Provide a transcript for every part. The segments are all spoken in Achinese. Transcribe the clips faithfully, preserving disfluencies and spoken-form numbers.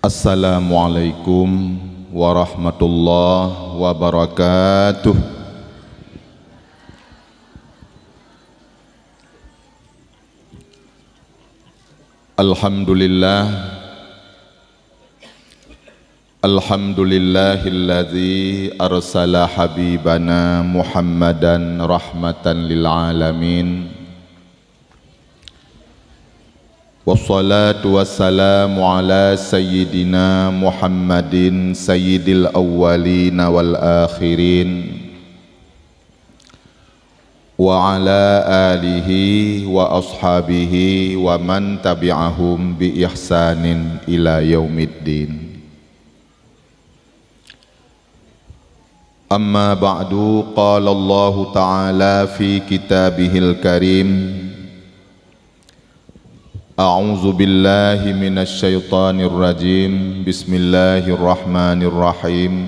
Assalamualaikum warahmatullahi wabarakatuh. Alhamdulillah. Alhamdulillahilladzi arsala habibana Muhammadan rahmatan lil alamin. Wassalatu wassalamu ala sayyidina Muhammadin sayyidil awwalina wal akhirin, wa ala alihi wa ashabihi wa man tabi'ahum bi ihsanin ila yaumiddin. Amma ba'du, qala Allahu ta'ala fi kitabihil karim, a'udzu billahi minasy syaithanir rajim. Bismillahirrahmanirrahim.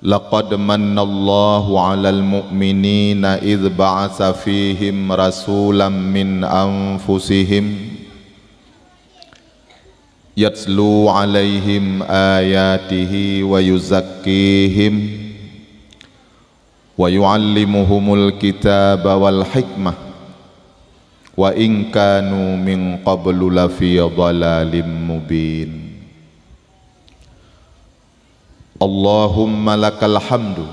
Laqad mannallahu 'alal mu'minina idz ba'atsa fihim rasulam min anfusihim yatlu 'alaihim ayatihi wa yuzakkihim wa yu'allimuhumul kitaba wal hikmah wa in kanu min qablu lafi dhalalim mubin. Allahumma lakal hamdu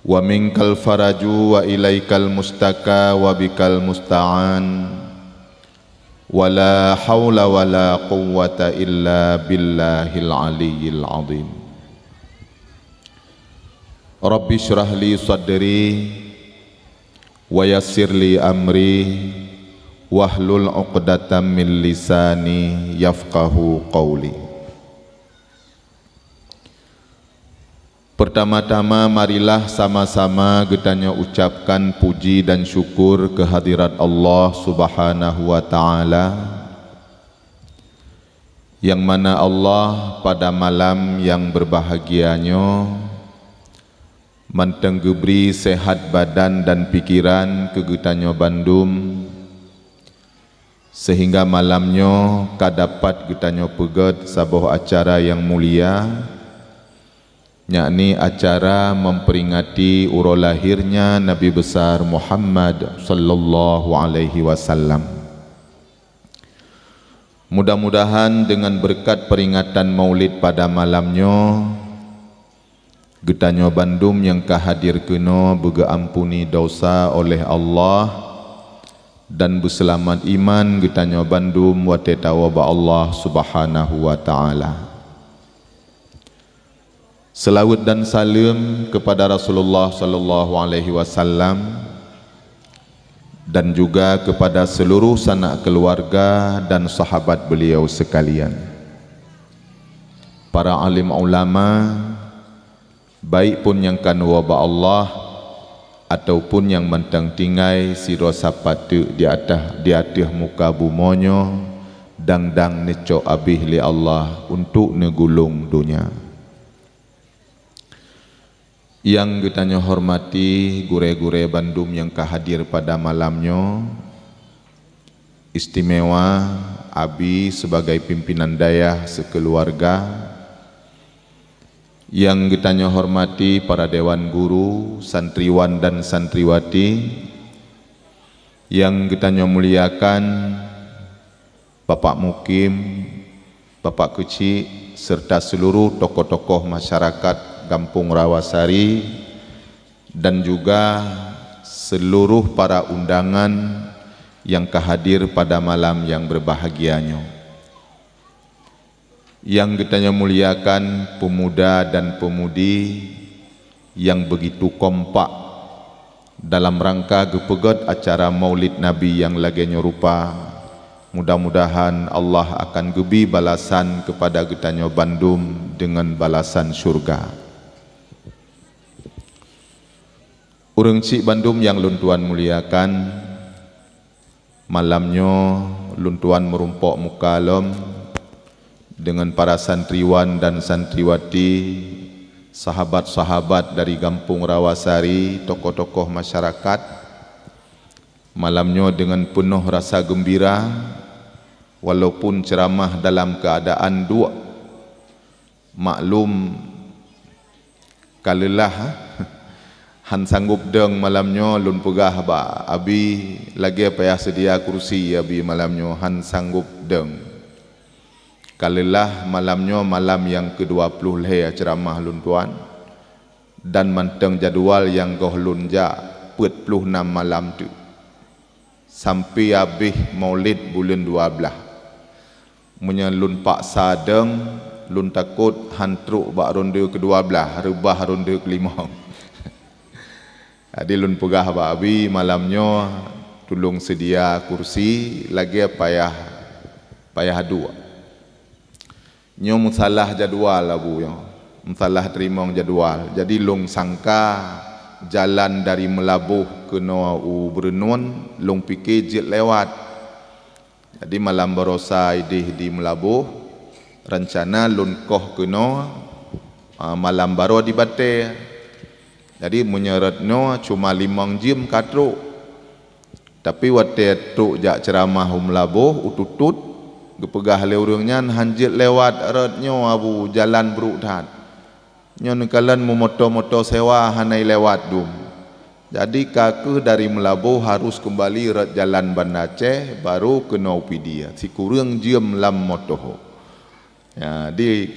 wa minkal faraju wa ilaikal mustaka wa bikal musta'an, wa la haula wa la quwwata illa billahil aliyyil azim. Rabbi shrah li sadri wa yassir li amri wahlul 'uqdatam min lisani yafqahu qauli. Pertama-tama, marilah sama-sama geutanyoe ucapkan puji dan syukur keu hadirat Allah Subhanahu wa Ta'ala, nyang mana Allah pada malam nyang berbahagia nyoe mantong geubri sehat badan dan pikiran keu geutanyoe bandum, sehingga malam nyoe ka dapat geutanyoe peugét saboh acara nyang mulia, yakni acara memperingati uroe lahirnya Nabi Besar Muhammad sallallahu alaihi wasallam. Mudah-mudahan dengan berkat peringatan Maulid pada malam nyoe, geutanyoe bandum nyang ka hadir keunoe beugeuampuni dosa oleh Allah dan beuseulamat iman geutanyoe bandum watée tawoe bak Allah Subhanahu wa Ta'ala. Seulaweuet dan saleuem keupada Rasulullah sallallahu alaihi wasallam dan juga keupada seuluruh sanak keuluwarga dan sahabat beuliau seukalian. Para alim ulama, baik phon nyang ka neuwoe bak Allah ataupun nyang mantong tinggai sidroe sapat teuk di atah, di ateueh muka bumoe nyoe, dang-dang neucok abéh lé Allah untuk neugulong donya. Nyang geutanyoe hormati gurée-gurée bandum nyang ka hadir pada malam nyoe, istimewa Abi sebagai pimpinan dayah seukeuloarga, nyang geutanyoe hormati para dewan guru, santriwan dan santriwati, nyang geutanyoe muliakan Bapak Mukim, Bapak Keuchik, serta seuluruh tokoh-tokoh masyarakat Gampông Rawasari dan juga seuluruh para undangan nyang ka hadir pada malam nyang berbahagia nyoe. Nyang geutanyoe muliakan peumuda dan peumudi nyang beugitu kompak dalam rangka geupeugét acara Maulid Nabi nyang lagée nyoe rupa, mudah-mudahan Allah akan geubi balasan keupada geutanyoe bandum deungon balasan syurga. Ureuëng chik bandum nyang lôn tuan muliakan, malam nyoe lôn tuan meurumpok muka lom deungon para santriwan dan santriwati, sahabat-sahabat dari Gampông Rawasari, tokoh-tokoh masyarakat. Malam nyoe deungon peunoh rasa geumbira, Walaupun ceuramah dalam keuadaan duek, maklum ka leulah, han sanggob deueng malam nyoe. Lôn peugah bak Abi, lagée payah seudia kursi Abi malam nyoe, han sanggob deueng. Ka leulah malam nyoe, malam nyang keudua ploh lhée ceuramah lôn tuan, dan mantong jadwal nyang goh lôn jak peuet ploh nam malam teuk, sampai habéh Maulid buleuen dua blaih. Meunyoe lôn paksa deueng, lôn takot han trok bak ronde keudua blaih, reubah ronde keulimong. Jadi lôn peugah bak Abi malam nyoe, tulông seudia kursi lagée payah, payah duek. Nyoe meusalah jadwal Abu nyoe, meusalah teurimong jadwal. Jadi lôn sangka jalan dari Meulaboh keunoe u Beureunuen, lôn pike jeuet lewat. Jadi malam baroesa ideh di Meulaboh, rencana lôn koh keunoe, a, malam baroe di Batée. Jadi meunyoe rot nyoe cuma limong jeuem ka trok. Tapi watée trok jak ceuramah u Meulaboh, u Tutut, geupeugah lé ureuëng nyan, "Han jeuet lewat rot nyoe Abu, jalan brok that. Nyoe neukalon meumoto-moto sewa hana lewat dum." Jadi ka kheueh dari Meulaboh harus keumbali rot jalan Banda Aceh, barô keunoe u Pidie, sikureueng jeuem lam moto. Jadi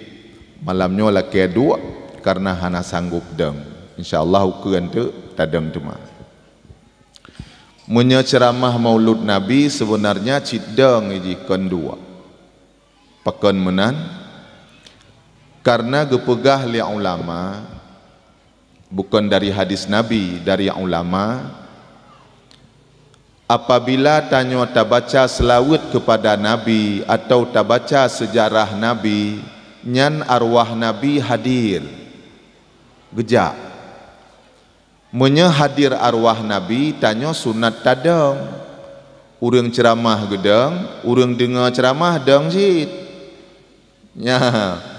malam nyoe lakée duek karena hana sanggob deueng. Insya Allah ukeue teuk tadeueng teuma. Meunyoe ceuramah Maulud Nabi, seubeunarnya cit deueng jih, kon duek. Pakon meunan? Karena geupeugah lé ulama, bukon dari hadis Nabi, dari ulama, apabila tanyoe tabaca seulaweuet keupada Nabi atawa tabaca seujarah Nabi, nyan arwah Nabi hadir, geujak. Meunyoe hadir arwah Nabi, tanyoe sunat tadeueng. Ureuëng ceuramah geudeueng, ureuëng deungoe ceuramah deueng cit. Nya,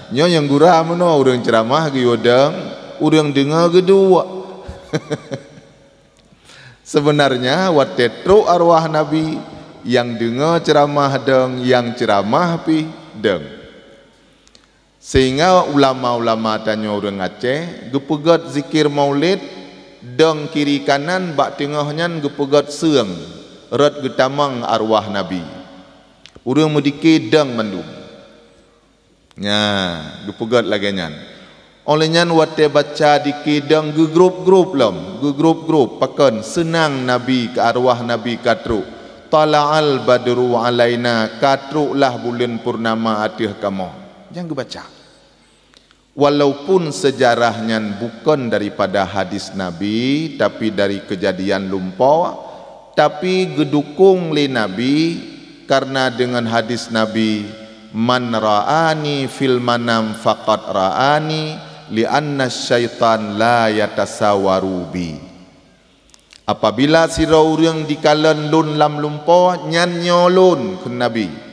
nyoe nyang gura meunoe, ureuëng ceuramah geuyue deueng, ureuëng deungoe geuduek. Seubeunarnya watée trok arwah Nabi, nyang deungoe ceuramah deueng, nyang ceuramah pih deueng. Sehingga ulama-ulama tanyoe ureuëng Aceh geupeugét zikir Maulid, dong kiri kanan bak teungoh nyan geupeugét seueng, rot geutamong arwah Nabi. Ureuëng meudike dong mandum. Nya, geupeugét lagée nyan. Óh lheueh nyan watée baca dike dong geugrôp-grôp lom, geugrôp-grôp, pakon seunang Nabi keu arwah Nabi ka trok. Tala'al badru alaina, ka troklah buleuen purnama ateueh kamoe. Nyang geubaca. Walaupun seujarah nyan bukon daripada hadis Nabi, tapi dari keujadian lumpoe, tapi geudukong lé Nabi, karena deungon hadis Nabi, "Man ra'ani fil manam faqad ra'ani, li'anna syaitan la yatasawwaru bi." Apabila sidroe ureuëng dikalon lôn lam lumpoe, nyan nyoe lôn, kheun Nabi.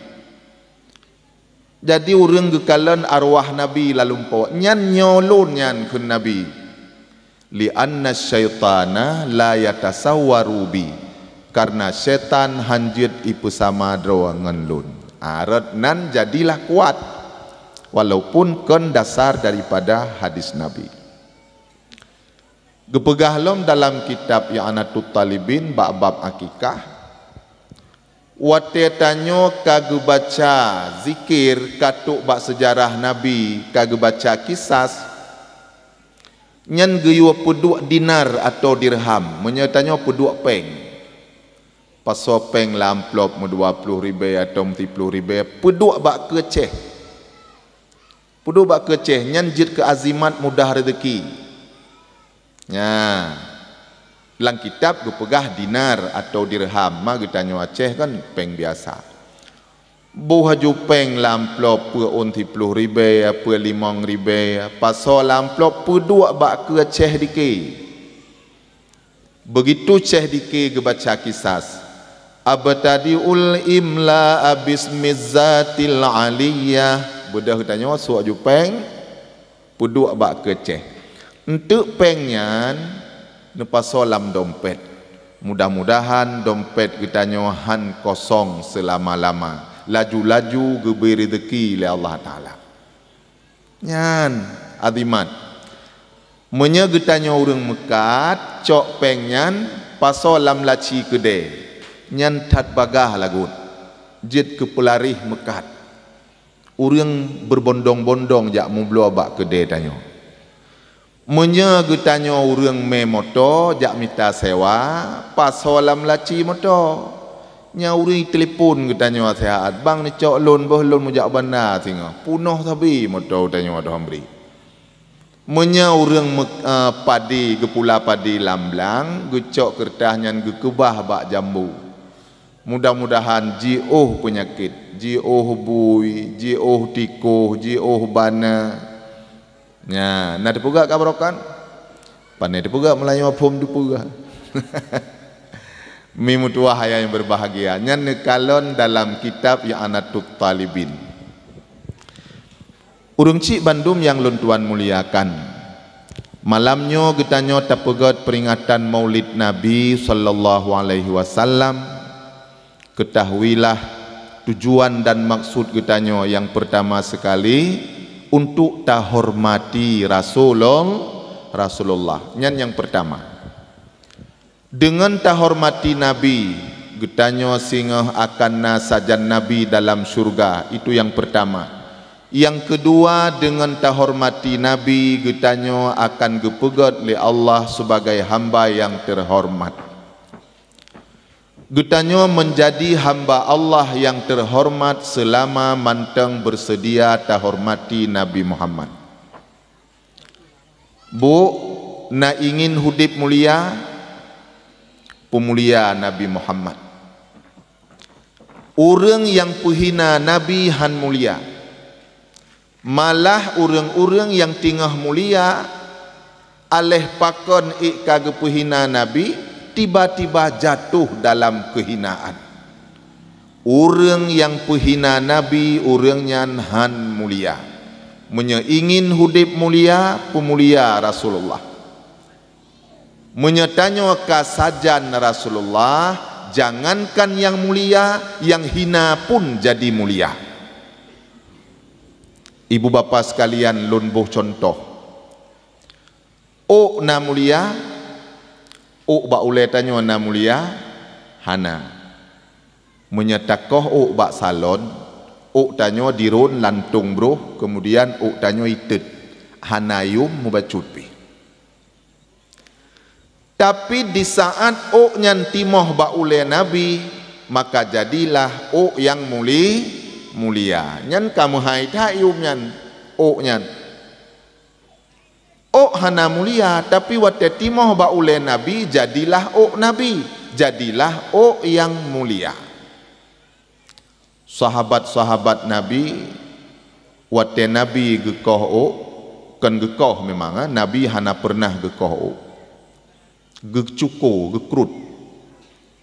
Jadi ureuëng geukalon arwah Nabi lam lumpoe, nyan nyoe lôn nyan, kheun Nabi. "Li'anna syaitana la yatasawwaru bi," karena syaitan han jeuet ipeusama droe ngon lôn. Arot nan jadilah kuat, walaupun kon dasar daripada hadis Nabi. Geupeugah lom dalam kitab I'anatut Talibin bak bab akikah, watée tanyoe ka geubaca zikir, ka trok bak seujarah Nabi, ka geubaca kisas, nyan geuyue peuduek dinar atawa dirham, meunyoe tanyoe peuduek péng. Pasoe péng lam amplop meudua ploh ribée atawa meusiploh ribée, peuduek bak keucéh. Peuduek bak keucéh nyan jeuet keu azimat mudah rezeki. Nya, lam kitab geupeugah dinar atawa dirham, ma geutanyoe Aceh kan péng biasa. Boh aju péng lam amplop, peue ôn siploh ribée, peue limong ribée, pasoe lam amplop, peuduek bak keucéh dike. Begitu céh dike geubaca kisas, "Abtadi'ul imla'a bismiz zatil aliyah." Beudôh geutanyoe suok aju péng, peuduek bak keucéh. Enteuk péng nyan neupasoe lam dompet. Mudah-mudahan dompet geutanyoe han kosong seulama-lama. laju-laju geubri rezeki lé Allah Taala. Nyan azimat. Meunyoe geutanyoe ureuëng meukat, cok péng nyan pasoe lam laci keudè, nyan that bagaih lagot, jeuet keu peularéh meukat. Ureuëng beubondong-bondong jak meubloe bak keudè tanyoe. Meunyoe geutanyoe ureuëng mé moto jak mita sewa, pasoe lam laci moto. Nyan ureuëng telepon geutanyoe seuhat, "Bang, neucok lôn boh, lôn meujak banda singoh." Punoh sabe moto tanyoe dong bri. Meunyoe ureuëng me-, eh, padi, geupula padi lam blang, geucok keureutah nyan geukeubah bak jambu. Mudah-mudahan jiôh peunyakét, jiôh bui, jiôh tikoh, jiôh bana. Nya, na teupeugah ka barokan? Pane teupeugah Meulayu phom teupeugah. Mi meutuwah ayah yang berbahagia, nyan neukalon dalam kitab I'anatut Talibin. Ureuëng chik bandum nyang lôn tuan muliakan, malam nyoe geutanyoe tapeugét peuringatan Maulid Nabi sallallahu alaihi wasallam. Ketahuilah, tujuan dan maksud geutanyoe nyang pertama sekali untuk tahormati Rasulul-, Rasulullah. Nyan nyang pertama. Deungon tahormati Nabi, geutanyoe singoh akan na sajan Nabi dalam syurga, itu nyang pertama. Nyang keudua, deungon tahormati Nabi, geutanyoe akan geupeugét lé Allah sebagai hamba nyang teuhormat. Geutanyoe meunjadi hamba Allah nyang teuhormat seulama mantong beuseudia tahormati Nabi Muhammad. Bu, na ingin udeb mulia, peumulia Nabi Muhammad. Ureuëng nyang peuhina Nabi hán mulia. Malah ureuëng-ureuëng nyang teungoh mulia, aléh pakon ék ka geupeuhina Nabi, tiba-tiba jatoh dalam keuhinaan. Ureuëng nyang peuhina Nabi, ureuëng nyan hán mulia. Meunyoe ingin udeb mulia, peumulia Rasulullah. Meunyoe tanyoe ka sajan Rasulullah, jangankan nyang mulia, nyang hina pun jadi mulia. Ibu bapa sekalian, lôn boh contoh. Ôk na mulia? Ôk bak ulée tanyoe na mulia? Hana. Meunyoe takoh ôk bak salon, ôk tanyoe dirôn lantong broh, keumudian ôk tanyoe itet, hana yum mubacut pih. Tapi disaát ôk nyan timoh bak ulée Nabi, maka jadilah ôk nyang muli-, mulia. Nyan ka meuhai that yum nyan, ôk nyan. Ôk hana mulia, tapi watée timoh bak ulée Nabi, jadilah ôk Nabi, jadilah ôk nyang mulia. Sahabat-sahabat Nabi, watée Nabi geukoh ôk, kon geukoh memang, eh, Nabi hana peureunah geukoh ôk. Geucuko, geukrut.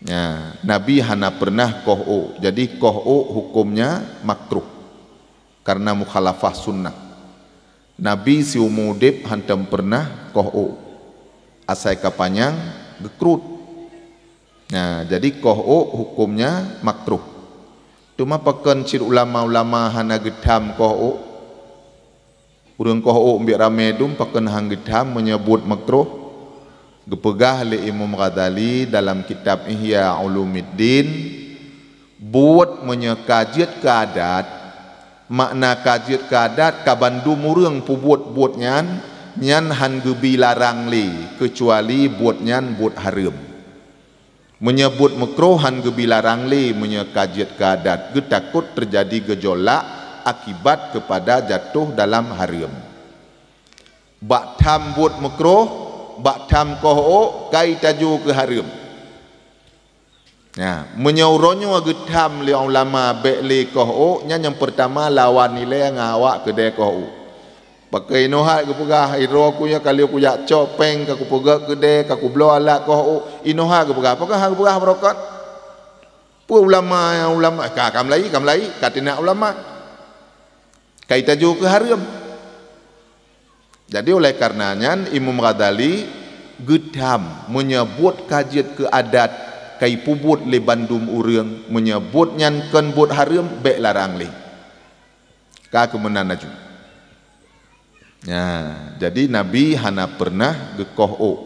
Nah, Nabi hana peureunah koh ôk. Jadi, koh ôk hukömnya makruh karena mukhalafah sunnah. Nabi siumu udeb hantom peureunah koh ôk. Asai ka panyang, geukrut. Nah, jadi koh ôk hukömnya makruh. Teuma pakon cit ulama-ulama hana geutham koh ôk? Ureuëng koh ôk biet ramé dum pakon hana geutham meunyoe buet makruh? Geupeugah lé Imam Ghazali dalam kitab Ihya Ulumuddin, buet meunyoe ka jeuet keu adat, makna ka jeuet keu adat ka bandum ureuëng peubuet buet nyan, nyan hán geubi larang lé, keucuali buet nyan buet hareuem. Meunyoe buet makruh hán geubi larang lé meunyoe ka jeuet keu adat, geutakot teujadi geujolak akibat keupada jatoh dalam hareuem. Bak tham buet makruh, bak tham koh ôk, ka itaju keu hareuem. Nah, meunyoe uroe nyoe geutham lé ulama bék lé koh ôk, nyan nyang peurtama lawan ilée ngon awak keudée koh ôk. Pakon inoe hat geupeugah, "Droe ku nyoe ka lheueh kujak cok péng, ka kupeugét keudée, ka kubloe alat koh ôk," inoe hat geupeugah. Pakon hana geupeugah barokon? Peue ulama, ulama, ka, ka meulayi, ka meulayi, ka teunak ulama. Ka itaju keu hareuem. Jadi, oleh karena nyan, Imam Ghazali geutham, meunyoe buet ka jeuet keu adat, Ka ipeubuet lé bandum ureuëng, meunyoe buet nyan kon buet hareuem, bék larang lé. Ka keumeunan laju. Nah, jadi Nabi hana peureunah geukoh ôk.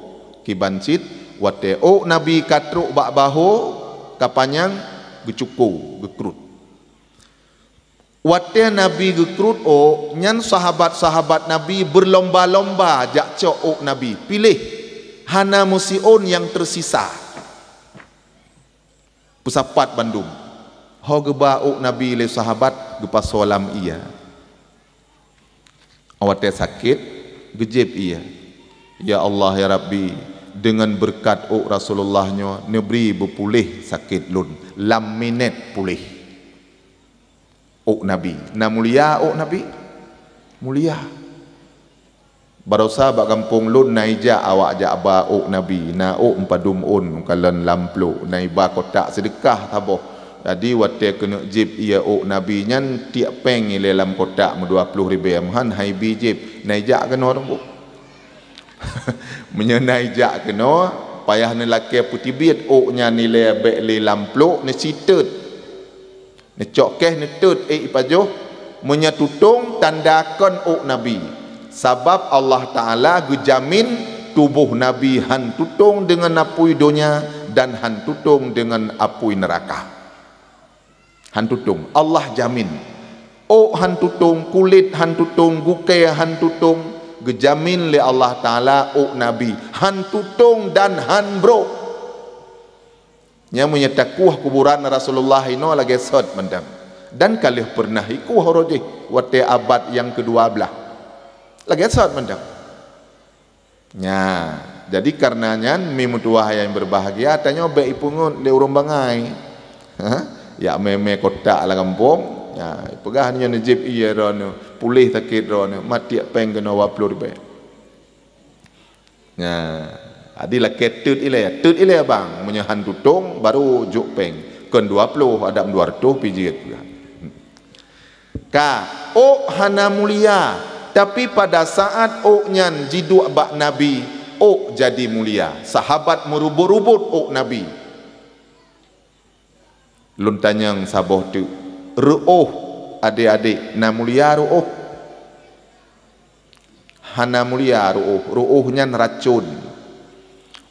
Kiban cit, watée ôk Nabi ka trok bak bahô, ka panyang, geucuko, geukrut. Watée Nabi geukrut ôk, nyan sahabat-sahabat Nabi beurlomba-lomba jak cok ôk Nabi, piléh, hana meusiôn nyang teusisa. Peusapat bandum. Ho geuba ôk Nabi lé sahabat, geupasoe lam ié. Watée sakét, geujieb ié. Ya Allah, ya Rabbi, deungon beureukat ôk Rasulullah nyoe, neubri beupuléh sakét lôn, lam minét puléh. Ôk Nabi. Na mulia ôk Nabi? Mulia. Barosa bak gampông lôn na ijak awak jak ba ôk Nabi, na ôk meupadum ôn, kalon lam plôk, na iba kotak seudeukah saboh. Jadi, watée keuneuk jieb ié ôk Nabi nyan, tiek péng ilée lam kotak meudua ploh ribée, meuhan han ibi jieb, na ijak keunoe teungku. Meunyoe na ijak keunoe, payah neulakée peuteubiet ôk nyan ilée bék lé lam plôk, neusitot. Neucok keh neutot ék ipajoh, meunyoe tutong tanda kon ôk Nabi. Sabab Allah Taala geujamin tuboh Nabi han tutong deungon apui donya dan han tutong deungon apui neuraka. Han tutong, Allah jamin. Ôk han tutong, kulét han tutong, gukée han tutong, geujamin lé Allah Taala ôk Nabi han tutong dan han brok. Nyan meunyoe takueh kuburan Rasulullah inoe lagée sot mantong. Dan ka lheueh peureunah ikueh uroe jih watée abad nyang keudua blaih. Lagée sot mantong. Nya, jadi kareuna nyan, mi meutuwah nyang beubahgia, tanyoe bék ipeungeut lé ureuëng bangai. Ha? Jak mé-mé kotak lam gampông, nya, peugah nyoe neujieb ié droeneuh, puléh sakét droeneuh, matiek péng keunoe dua ploh ribée. Nah, jadi lakée tot ilée, tot ilée bang, meunyoe han tutong baru jok péng. Kon dua ploh, adam dua ratus pih jeuet. Ka, ôk hana mulia, tapi pada saat ôk nyan jiduek bak Nabi, ôk jadi mulia. Sahabat meurubot-rubot ôk Nabi. Lôn tanyong saboh teuk, reuôh, adék-adék, na mulia reuôh? Hana mulia reuôh, reuôh nyan racôn.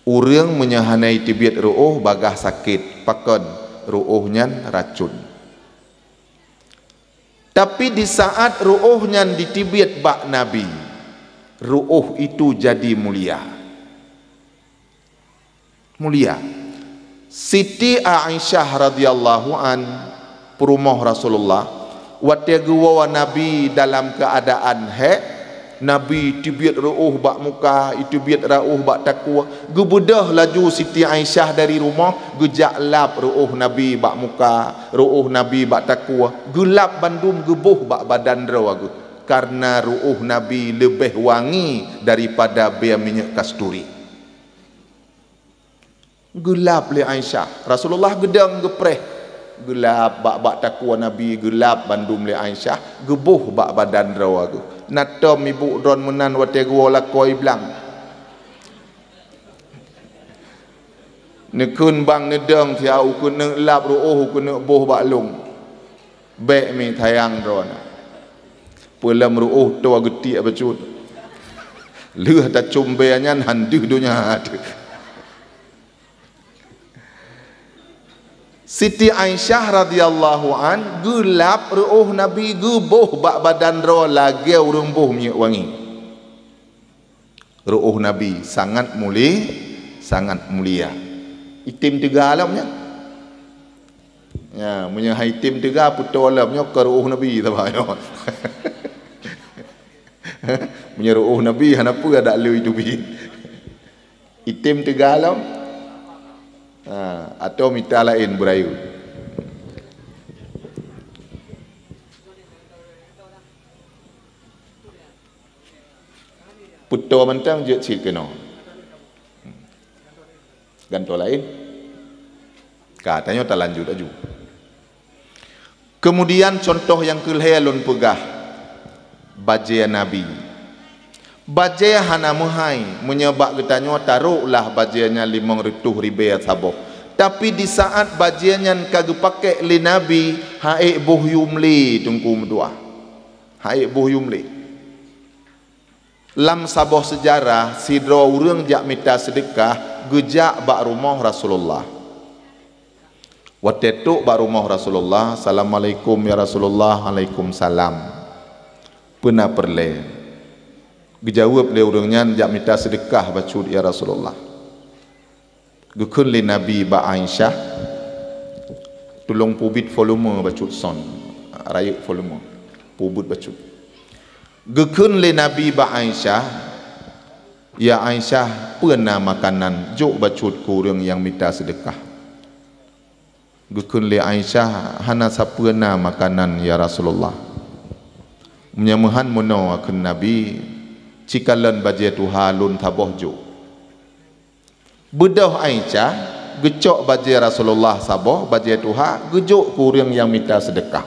Ureuëng meunyoe hana iteubiet reuôh, bagaih sakét, pakon, reuôh nyan racôn. Tapi di saat reuôh nyan diteubiet bak Nabi, reuôh itu jadi mulia. Mulia. Siti Aisyah radhiyallahu an, peurumoh Rasulullah, watée geuwoe Nabi dalam keuadaan hék, Nabi teubiet reuôh bak muka, iteubiet reuôh bak takue, geubeudôh laju Siti Aisyah dari rumoh, geujak lap reuôh Nabi bak muka, reuôh Nabi bak takue, geulap bandum geuboh bak badan droe geuh, kareuna reuôh Nabi leubeh wangi daripada bée minyeuk kasturi. Geulap lé Aisyah. Rasulullah geudong geupreh. Geulap bak-bak takue Nabi, geulap bandum lé Aisyah, geuboh bak badan droe geuh. Na tom ibu droen meunan watée geuwoe lakoe blang. Neukheun bang neudong siat, "Ukeue neuk lap reuôh, ukeue neuk boh bak lông." Bék mi sayang droeneuh. Peue lom reuôh toe geutiek bacut. Lheueh tacom bée nyan han deuh donya teuh. Siti Aisyah radhiyallahu an geulap reuôh Nabi geuboh bak badan droe lagée ureuëng boh minyeuk wangi. Reuôh Nabi sangat muli-, sangat mulia. Item teuga lom nyan. Ya, meunyoe hai item teuga peutoe lom nyoe keu reuôh Nabi taba nyoe. Meunyoe reuôh Nabi hana peue adak lé itu bi. Item teuga lom. Ha, atau mita laén beurayeuk. Peutoe mantong jeuet cit keunoe. Gantoe laén. Ka, tanyoe talanjut laju. Keumudian contoh nyang keulhée lôn peugah, bajée Nabi. Bajée hana meuhai, meunyoe bak geutanyoe taroklah bajée nyan limong reutôh ribée saboh. Tapi di saat bajée nyan ka geupakék lé Nabi, han ék boh yum lé, Teungku meutuah. Han ék boh yum lé. Lam saboh seujarah, sidroe ureuëng jak mita seudeukah geujak bak rumoh Rasulullah. Watée trok bak rumoh Rasulullah, "Assalamualaikum ya Rasulullah." "Waalaikumsalam. Peue na peureulée?" Geujaweueb lé ureuëng nyan, "Jak mita seudeukah bacut ya Rasulullah." Geukheun lé Nabi bak Aisyah, "Tulông peubiet volume bacut son, rayeuk volume, peubiet bacut." Geukheun lé Nabi bak Aisyah, "Ya Aisyah, peue na makanan, jok bacut keu ureuëng nyang mita seudeukah." Geukheun lé Aisyah, "Hana sapeue na makanan, ya Rasulullah." "Meunyoe meuhan meunoe," kheun Nabi, "cikalon bajée tuha lôn saboh jok." Beudôh Aisyah geucok bajée Rasulullah saboh, bajée tuha, geujok keu ureuëng nyang mita seudeukah.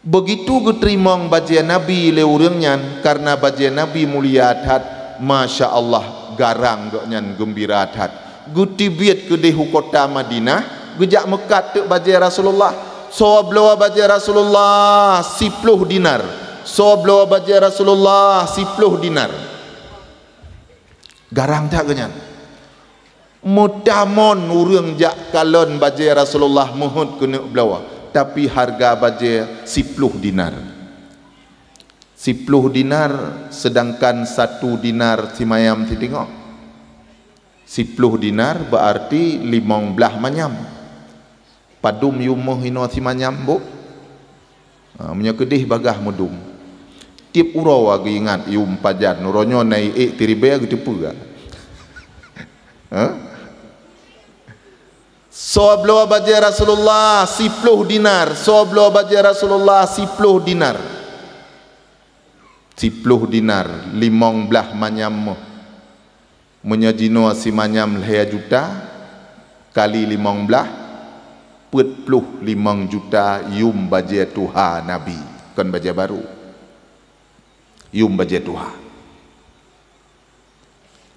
Beugitu geuteurimong bajée Nabi lé ureuëng nyan, kareuna bajée Nabi mulia that, masya Allah, garang gobnyan geumbira that. Geuteubiet keudeh u kota Madinah, geujak meukat teuk bajée Rasulullah. Soe bloe bajée Rasulullah? Siploh dinar. Soe bloe bajée Rasulullah? Siploh dinar. Garang that gobnyan. Meutamon ureuëng jak kalon bajée Rasulullah meuheuét keuneuk bloe, tapi hareuga bajée siploh dinar. Siploh dinar, seudangkan satu dinar simayam siteungoh. Siploh dinar beuarti limong blaih manyam. Padum yum méuh inoe simanyam, Bu? Ha, meunyoe keudeh bagaih meudum. Tieb uroe geuingat yum pajan, uroe nyoe na ék tiribée geuteupeue. Ha? Soe bloe bajée Rasulullah? Siploh dinar. Soe bloe bajée Rasulullah? Siploh dinar. Siploh dinar, limong blaih manyam méuh. Meunyoe jinoe simanyam lhée juta kali limong blaih, peuet ploh limong juta yum bajée tuha Nabi, kon bajée barô. Yum bajée tuha.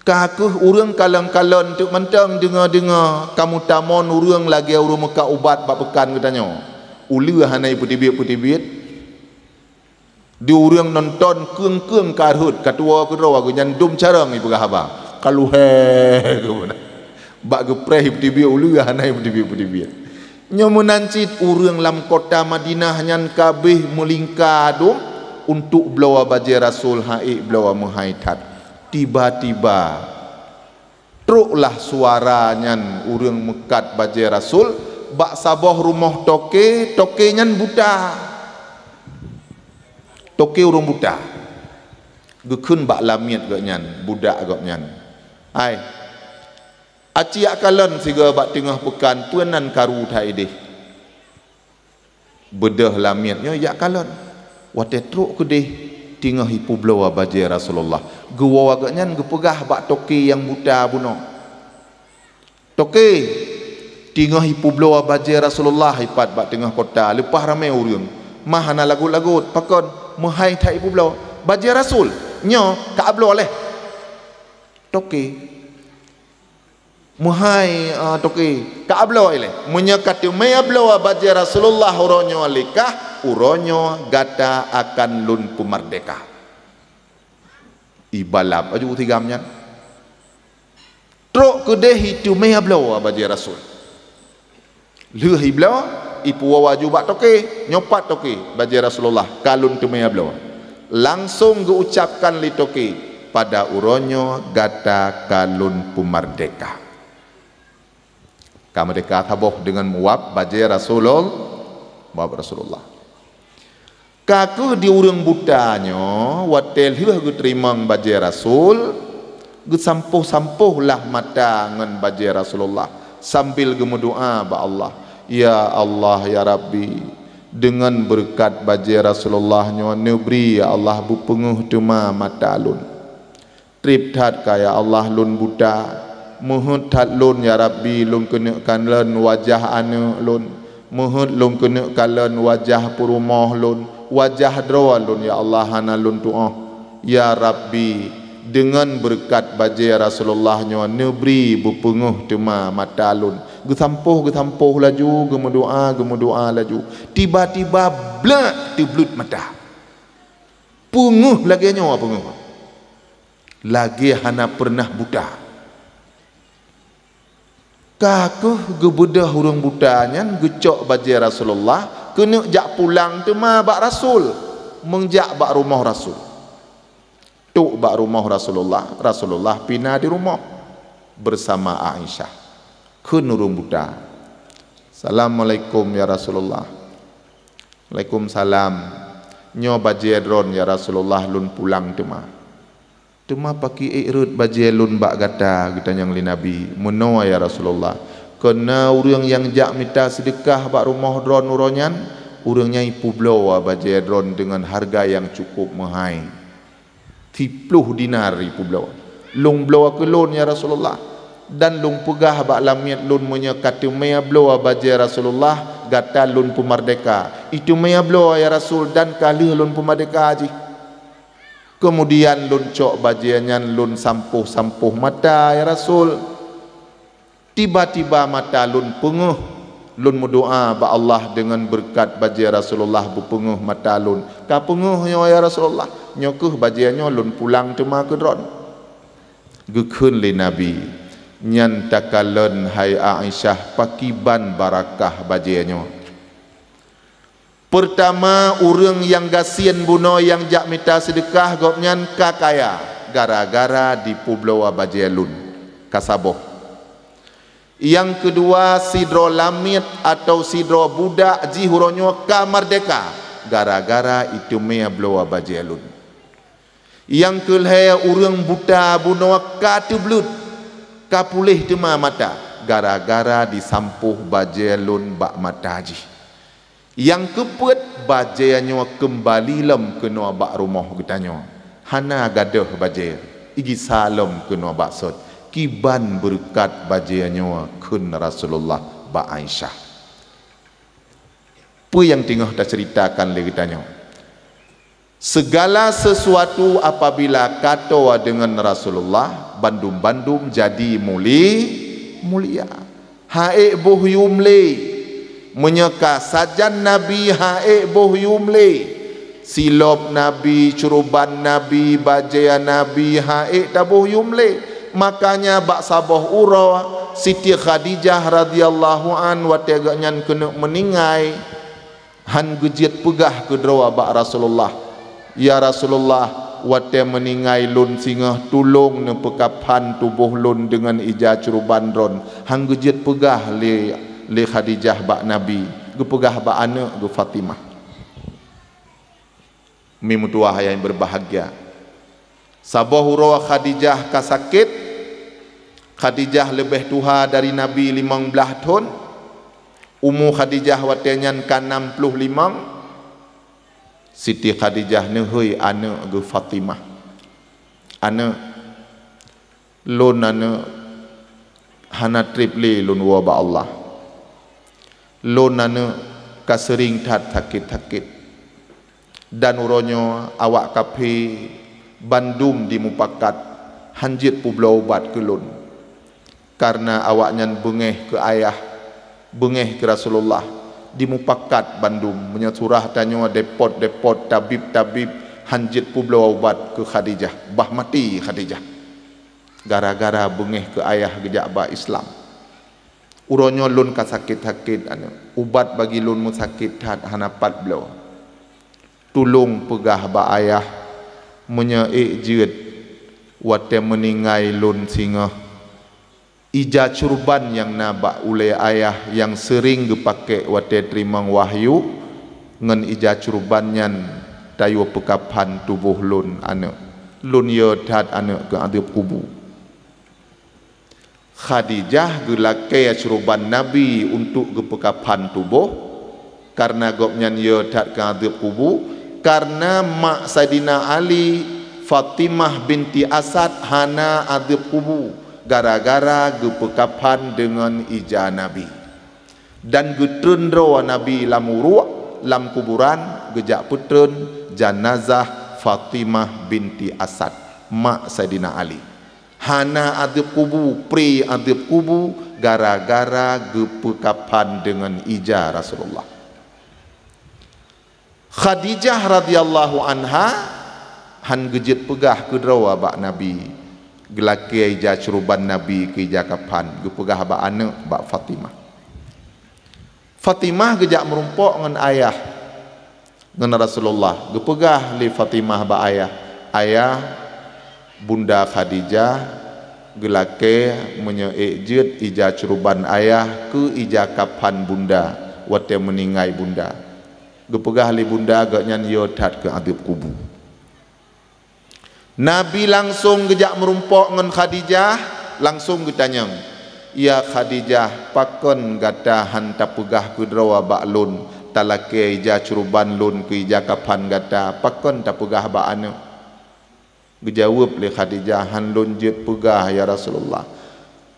Ka kheueh ureuëng kalon-kalon teuk mantong deungoe-deungoe, ka meutamon ureuëng lagée ureuëng meukat ubat bak peukan geutanyoe. Uleue hana ipeuteubiet-peuteubiet. Di ureuëng nonton keueng-keueng ka rhot, ka tuwoe keudroe geuh nyan dum carông ipeugah haba. Ka luhée geuh meunan. Bak geupreh ipeuteubiet uleue hana ipeuteubiet-peuteubiet. Nyoe meunan cit ureuëng lam kota Madinah nyan ka abéh meulingka dum untuk bloe bajée Rasul, han ék bloe meuhai that. Tiba-tiba troklah suara nyan ureuëng meukat bajée Rasul bak saboh rumoh toke, toke nyan buta. Toke ureuëng buta. Geukheun bak lamiet gobnyan, budak gobnyan, "Hai, aci jak kalon sigoe bak teungoh peukan peue nan karu that ideh." Beudôh lamiet nyoe jak kalon. Watée trok keudeh, teungoh ipeubloe bajée Rasulullah. Geuwoe gobnyan geupeugah bak toke nyang buta bunoe, "Toke, teungoh ipeubloe bajée Rasulullah ipat bak teungoh kota, leupah ramé ureuëng. Ma hana lagot-lagot, pakon meuhai that ipeubloe. Bajée Rasul, nyoe ka abloe lé." Toke. "Meuhai, eh, toke, ka abloe ilée. Meunyoe ka teumé abloe bajée Rasulullah uroe nyoe lé kah, uroe nyoe gata akan lôn peumerdeka." Ibalap aju sigam nyan. Trok keudeh iteumé abloe bajée Rasul. Lheueh ibloe, ipuwoe aju bak toke, "Nyoe pat toke, bajée Rasulullah, ka lôn teumé abloe." Langsong geuucapkan lé toke, "Pada uroe nyoe gata ka lôn peumerdeka." Ka meurdeka saboh deungon meuwab bajée Rasulul-, meuwab Rasulullah. Ka kheueh di ureuëng buta nyoe, watée lheueh geuteurimong bajée Rasul, geusampôh-sampôhlah mata ngon bajée Rasulullah sambil geumeudoá bak Allah, "Ya Allah, ya Rabbi, deungon beureukat bajée Rasulullah nyoe neubri, ya Allah, beupeungeuh teuma mata lôn. Treb that ka, ya Allah, lôn buta. Meuheuét that lôn, ya Rabbi, lôn keuneuk kalon wajah aneuëk lôn. Meuheuét lôn keuneuk kalon wajah peurumoh lôn, wajah droe lôn, ya Allah, hana lôn tuoh. Ya Rabbi, Deungon beureukat bajée Rasulullah nyoe neubri beupeungeuh teuma mata lôn. Geusampôh-geusampôh laju, geumeudoá-geumeudoá laju. Tiba-tiba blak teubleuet mata. Peungeuh lagée nyoe peungeuh. Lagée hana peureunah buta. Ka kheueh geubeudôh ureuëng buta nyan geucok bajée Rasulullah, keuneuk jak pulang teuma bak Rasul, meunjak bak rumoh Rasul. Trok bak rumoh Rasulullah, Rasulullah pih na di rumoh beusama Aisyah. Kheun ureuëng buta, "Assalamualaikum ya Rasulullah." "Waalaikumsalam. Nyoe bajée droen ya Rasulullah, lôn pulang teuma." "Teuma pakriban rhot bajée lôn bak gata?" geutanyong lé Nabi. "Meunoe ya Rasulullah, keureuna ureuëng nyang jak mita seudeukah bak rumoh droen uroe nyan, ureuëng nyan ipeubloe bajée droen deungon hareuga nyang cukup meuhai. Siploh dinar ipeubloe. Lôn bloe keu lôn ya Rasulullah, dan lôn peugah bak lamiet lôn meunyoe ka teumé bloe bajée Rasulullah, gata lôn peumerdeka. Iteumé bloe ya Rasul, dan ka lheueh lôn peumerdeka jih. Keumudian lôn cok bajée nyan lôn sampôh-sampôh mata ya Rasul. Tiba-tiba mata lôn peungeuh. Lôn meudoá bak Allah deungon beureukat bajée Rasulullah beupeungeuh mata lôn. Ka peungeuh nyoe ya Rasulullah, nyoe kheueh bajée nyoe lôn pulang teuma keu droen." Geukheun lé Nabi, "Nyan takalon hai Aisyah pakriban barakah bajée nyoe. Peurtama, ureuëng nyang gasien bunoe nyang jak mita seudeukah gobnyan ka kaya gara-gara dipeubloe bajée lôn, ka saboh. Nyang keudua, sidroe lamiet atawa sidroe budak jih uroe nyoe ka merdeka gara-gara iteumé bloe bajée lôn. Nyang keu lhée, ureuëng buta bunoe ka teubleuet, ka puléh teuma mata gara-gara disampôh bajée lôn bak mata jih. Nyang keupeuet, bajée nyoe keumbali lom keunoe bak rumoh geutanyoe. Hana gadôh bajée, igisa lom keunoe bak sot. Kiban beureukat bajée nyoe," kheun Rasulullah bak Aisyah. Peue nyang teungoh taceuritakan lé geutanyoe? Segala sesuatu apabila ka toe deungon Rasulullah, bandum-bandum jadi muli-, mulia. Han ék boh yum lé. Meunyoe ka sajan Nabi han ék boh yum lé. Silop Nabi, curuban Nabi, bajée Nabi han ék taboh yum lé. Makanya bak saboh uroe, Siti Khadijah radhiyallahu an watée gobnyan keuneuk meuninggai, han geujeuet peugah keudroe bak Rasulullah, "Ya Rasulullah, watée meuninggai lôn singoh, tulông neupeukaphan tuboh lôn deungon ija curuban droen." Han geujeuet peugah lé, lé Khadijah bak Nabi, geupeugah bak aneuëk geuh Fatimah. Mi meutuwah nyang beubahgia, saboh uroe Khadijah ka sakét. Khadijah leubeh tuha dari Nabi limong blaih thon. Umu Khadijah watée nyan ka nam ploh limong. Siti Khadijah neuhôi aneuëk geuh Fatimah, "Aneuëk, lôn aneuëk hana treb lé lôn woe bak Allah. Lôn aneuëk ka seuring that sakét-sakét. Dan uroe nyoe awak kafé bandum jimupakat han jeuet peubloe ubat keu lôn. Kareuna awaknyan beungéh keu ayah, beungéh keu Rasulullah, jimupakat bandum meunyoe surah tanyoe depot-depot, tabib-tabib han jeuet peubloe ubat keu Khadijah, bah maté Khadijah. Gara-gara beungéh keu ayah geujak ba Islam. Uroe nyoe lôn ka sakét-sakét aneuëk, ubat bagi lôn meusakét that hana pat bloe. Tulông peugah bak ayah, meunyoe ék jeuet watée meuninggai lôn singoh, ija curuban nyang na bak ulée ayah nyang seuring geupakék watée teurimong wahyu, ngon ija curuban nyan tayue peukaphan tuboh lôn aneuëk. Lôn yue that aneuëk keu adeueb kubu." Khadijah geulakée curuban Nabi untuk geupeukaphan tuboh, kareuna gobnyan yue that keu adeueb kubu, kareuna mak Saidina Ali, Fatimah binti Asad, hana adeueb kubu gara-gara geupeukaphan deungon ija Nabi. Dan geutreun droe Nabi lam uruek, lam kuburan, geujak peutreun janazah Fatimah binti Asad. mak Saidina Ali. Hana adeueb kubu, pri adeueb kubu gara-gara geupeukaphan deungon ija Rasulullah. Khadijah radhiyallahu anha han geujeuet peugah keudroe bak Nabi, geulakée ija curuban Nabi keu ija kaphan, geupeugah bak aneuëk, bak Fatimah. Fatimah geujak meurumpok ngon ayah, ngon Rasulullah. Geupeugah lé Fatimah bak ayah, "Ayah, Bunda Khadijah geulakée meunyoe ék jeuet ija curuban ayah keu ija kaphan bunda watée meuninggai bunda." Geupeugah lé bunda gobnyan yo that keu adeueb kubu. Nabi langsong geujak meurumpok ngon Khadijah, langsong geutanyong, "Ya Khadijah, pakon gata han tapeugah keudroe bak lôn, talakée ija curuban lôn keu ija kaphan gata, pakon tapeugah bak aneuëk?" Geujaweueb lé Khadijah, "Han lôn jeuet peugah, ya Rasulullah,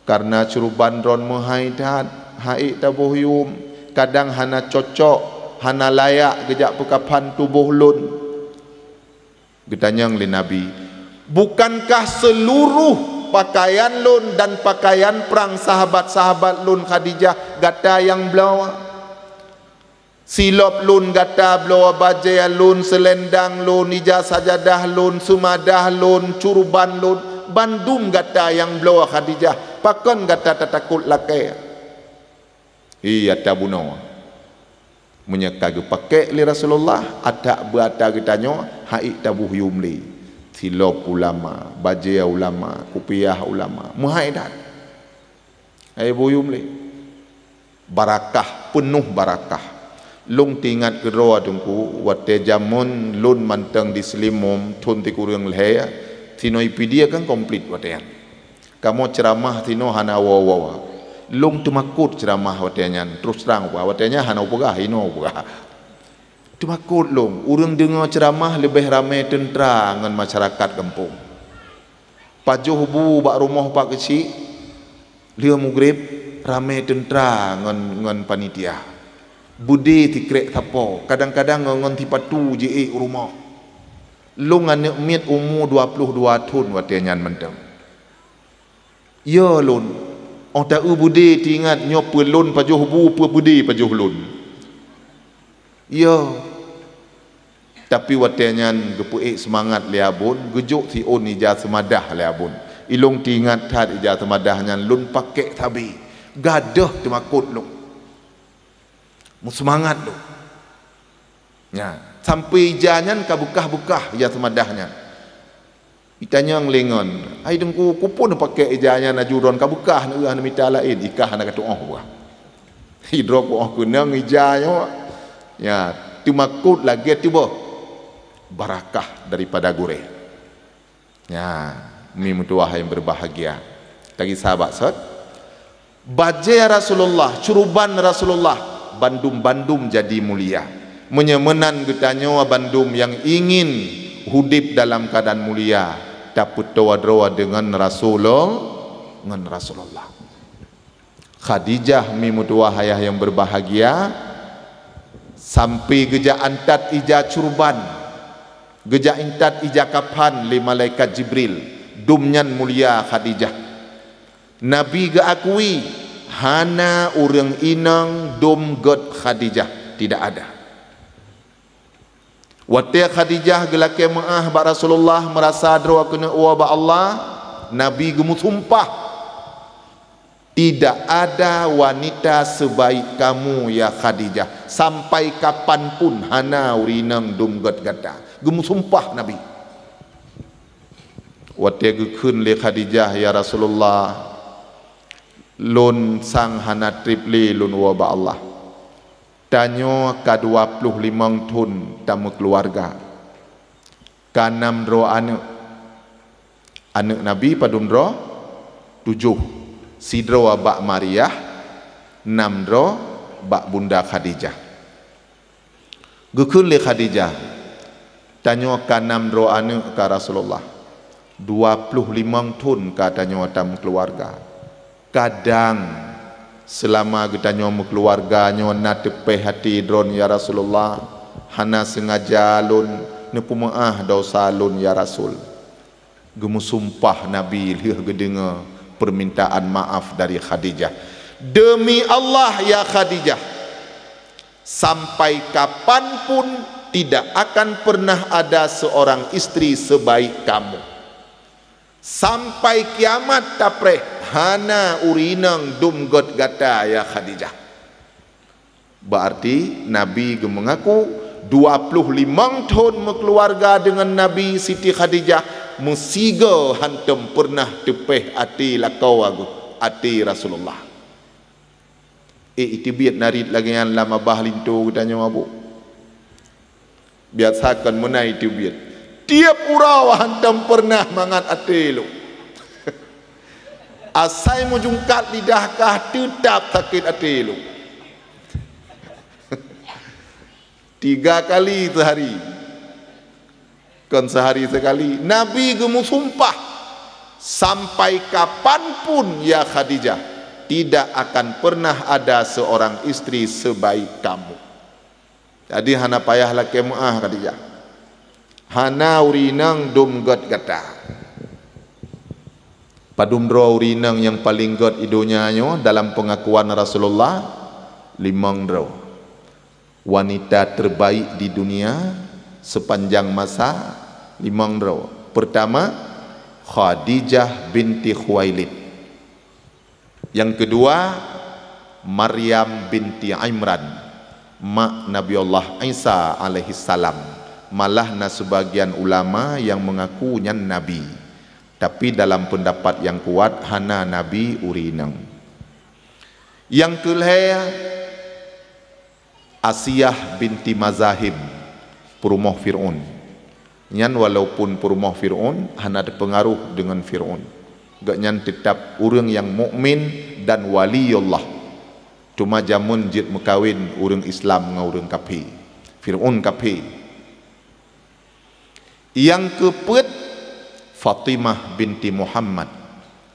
kareuna curuban droen meuhai that, han ék taboh yuem, kadang hana cocok, hana layak geujak peukaphan tuboh lôn." Geutanyong lé Nabi, "Bukankah seuluruh pakaian lôn dan pakaian prang sahabat-sahabat lôn Khadijah gata nyang bloe? Silop lôn gata bloe, bajée lôn, seulendang lôn, ija sajadah lôn, seumadah lôn, curuban lôn, bandum gata nyang bloe Khadijah. Pakon gata tatakot lakée?" Hi ata bunoe. Meunyoe ka geupakék lé Rasulullah, adak beuata geutanyoe han ék taboh yuem lé. Silop ulama, bajée ulama, kupiah ulama, meuhai that. Hai boh yuem lé. Barakah, peunoh barakah. Lôn teuingat keudroe Teungku, watée jameun lôn mantong di Seulimum thon sikureueng lhée, sinoe Pidie kan komplit watée nyan. Kamoe ceuramah sinoe hana woe-woe. Lôn teumakot ceuramah watée nyan, terus trang, watée nyan hana peugah, inoe peugah. Teumakot lôn, ureuëng deungoe ceuramah leubeh ramé teuntra ngon masyarakat gampông. Pajoh bu bak rumoh Pak Keuchik, lheueh mugreb, ramé teuntra ngon, ngon panitia. Beudé sikrek sapo, kadang-kadang ngon, ngon sipatu jiék u rumoh. Lôn aneuëk miet umu dua ploh dua thon watée nyan mantong. Yo lôn, óh ta-eu beudé teuingat nyoe peue lôn pajoh bu, peue beudé pajoh lôn. Yo. Tapi watée nyan geupeuék seumangat lé abon, geujok siôn ija seumadah lé abon. Ilôn teuingat that ija seumadah nyan lôn pakék sabe. Gadôh teumakot lôn. Meuseumangat lôn. Nya, sampoe ija nyan ka beukah-beukah ija seumadah nyan. Itanyong lé ngon, "Hai Teungku, keupeue neupakék ija nyan laju droen ka beukah, neueu hana mita laén, ikah hana katuoh buah." Sidroe kuoh keunong ija nyoe. Ya, teumakot lagée tuboh barakah daripada gurée. Ya, mi meutuwah yang berbahagia. Lagi sahabat sot. Bajée Rasulullah, curuban Rasulullah, bandum-bandum jadi mulia. Meunyoe meunan geutanyoe bandum nyang ingin udeb dalam keuadaan mulia, tapeutoe droe deungon Rasulul-, ngon Rasulullah. Khadijah mi meutuwah ayah yang berbahagia, sampai geujak antat ija curuban, geujak intat ija kaphan lé malaikat Jibril, dum nyan mulia Khadijah. Nabi geuakui, hana ureuëng inong dum gét Khadijah, tidak ada. Watée Khadijah geulakée meuáh bak Rasulullah, meurasa droe keuneuk woe bak Allah, Nabi geumeusumpah, "Tidak ada wanita sebaik kamu, ya Khadijah, sampai kapan pun hana ureuëng inong dum gét gata." Geumeusumpah Nabi. Watée geukheun lé Khadijah, "Ya Rasulullah, lôn sang hana treb lé lôn woe bak Allah. Tanyoe ka dua ploh limong thon tameukeuluwarga. Ka nam droe aneuëk. Aneuëk Nabi padum droe? Tujoh. Sidroe bak Mariah, nam droe bak Bunda Khadijah." Geukheun lé Khadijah, "Tanyoe ka nam droe aneuëk ka Rasulullah. Dua ploh limong thon ka tanyoe tameukeuluwarga. Kadang seulama geutanyoe meukeuluwarga nyoe na teupéh até droen, ya Rasulullah, hana seungaja lôn neupeumeuáh desya lôn, ya Rasul." Geumusumpah Nabi lheueh geudeungoe peumintaan maaf dari Khadijah, "Demi Allah, ya Khadijah, sampai kapan pun tidak akan pernah ada seorang istri sebaik kamu. Sampai kiamat tapreh, hana ureueng inong dum göt gata, ya Khadijah." Berarti Nabi geumeungaku dua ploh limong thon meukeuluwarga deungon Nabi Siti Khadijah, meusigoe hántom peureunah teupeh até lakoe agoe, até Rasulullah. Eh, iteubiet narit lagée nyan lam babah linto geutanyoe, Abu? Biasa kon meunan iteubiet. Tiep uroe hántom peureunah mangat até lôn. Asai meujungkat lidah kah teutab sakét até lôn. Tiga kali seuhari. Kon seuhari seukali. Nabi geumusumpah, "Sampai kapan pun, ya Khadijah, tidak akan pernah ada seorang istri sebaik kamu." Jadi hana payah lakée meuáh Khadijah. Hana ureueng inong dum göt gata. Padum droe ureueng inong nyang paleng göt i donya nyoe dalam peungakuan Rasulullah? Limong droe. Wanita terbaik di dunia sepanjang masa, limong droe. Pertama, Khadijah binti Khuwailid. Nyang keudua, Maryam binti Imran, mak Nabi Allah Isa alaihissalam. Malah na seubagian ulama nyang meungaku nyan nabi. Tapi dalam peundapat nyang kuat, hana nabi ureueng inong. Nyang keulhée, Asiah binti Mazahim, peurumoh Fir'aun. Nyan walaupun peurumoh Fir'aun, hana teupeungaruh deungon Fir'aun. Gobnyan teutab ureueng nyang mukmin dan wali Allah. Teuma jameun jeuet meukawen ureueng Islam ngon ureueng kafé. Fir'aun kafé. Nyang keupeuet, Fatimah binti Muhammad,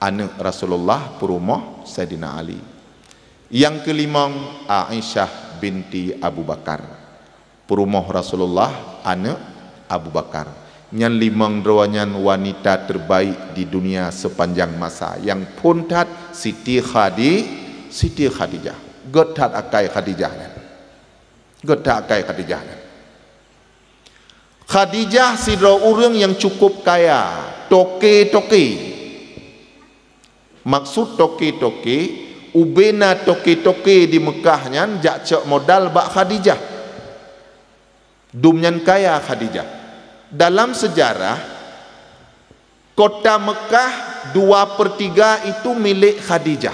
aneuëk Rasulullah, peurumoh Saidina Ali. Nyang keulimong, Aisyah binti Abu Bakar, peurumoh Rasulullah, aneuëk Abu Bakar. Nyan limong droe nyan wanita terbaik di dunia sepanjang masa. Nyang phon that Siti Khadi-, Siti Khadijah. Göt that akai Khadijah nyan. Göt that akai Khadijah nyan. Khadijah sidroe ureuëng nyang cukup kaya, toke-toke. Maksud toke-toke, ubena toke-toke di Meukah nyan jak cok modal bak Khadijah. Dum nyan kaya Khadijah. Dalam seujarah, kota Meukah dua per tiga itu milék Khadijah.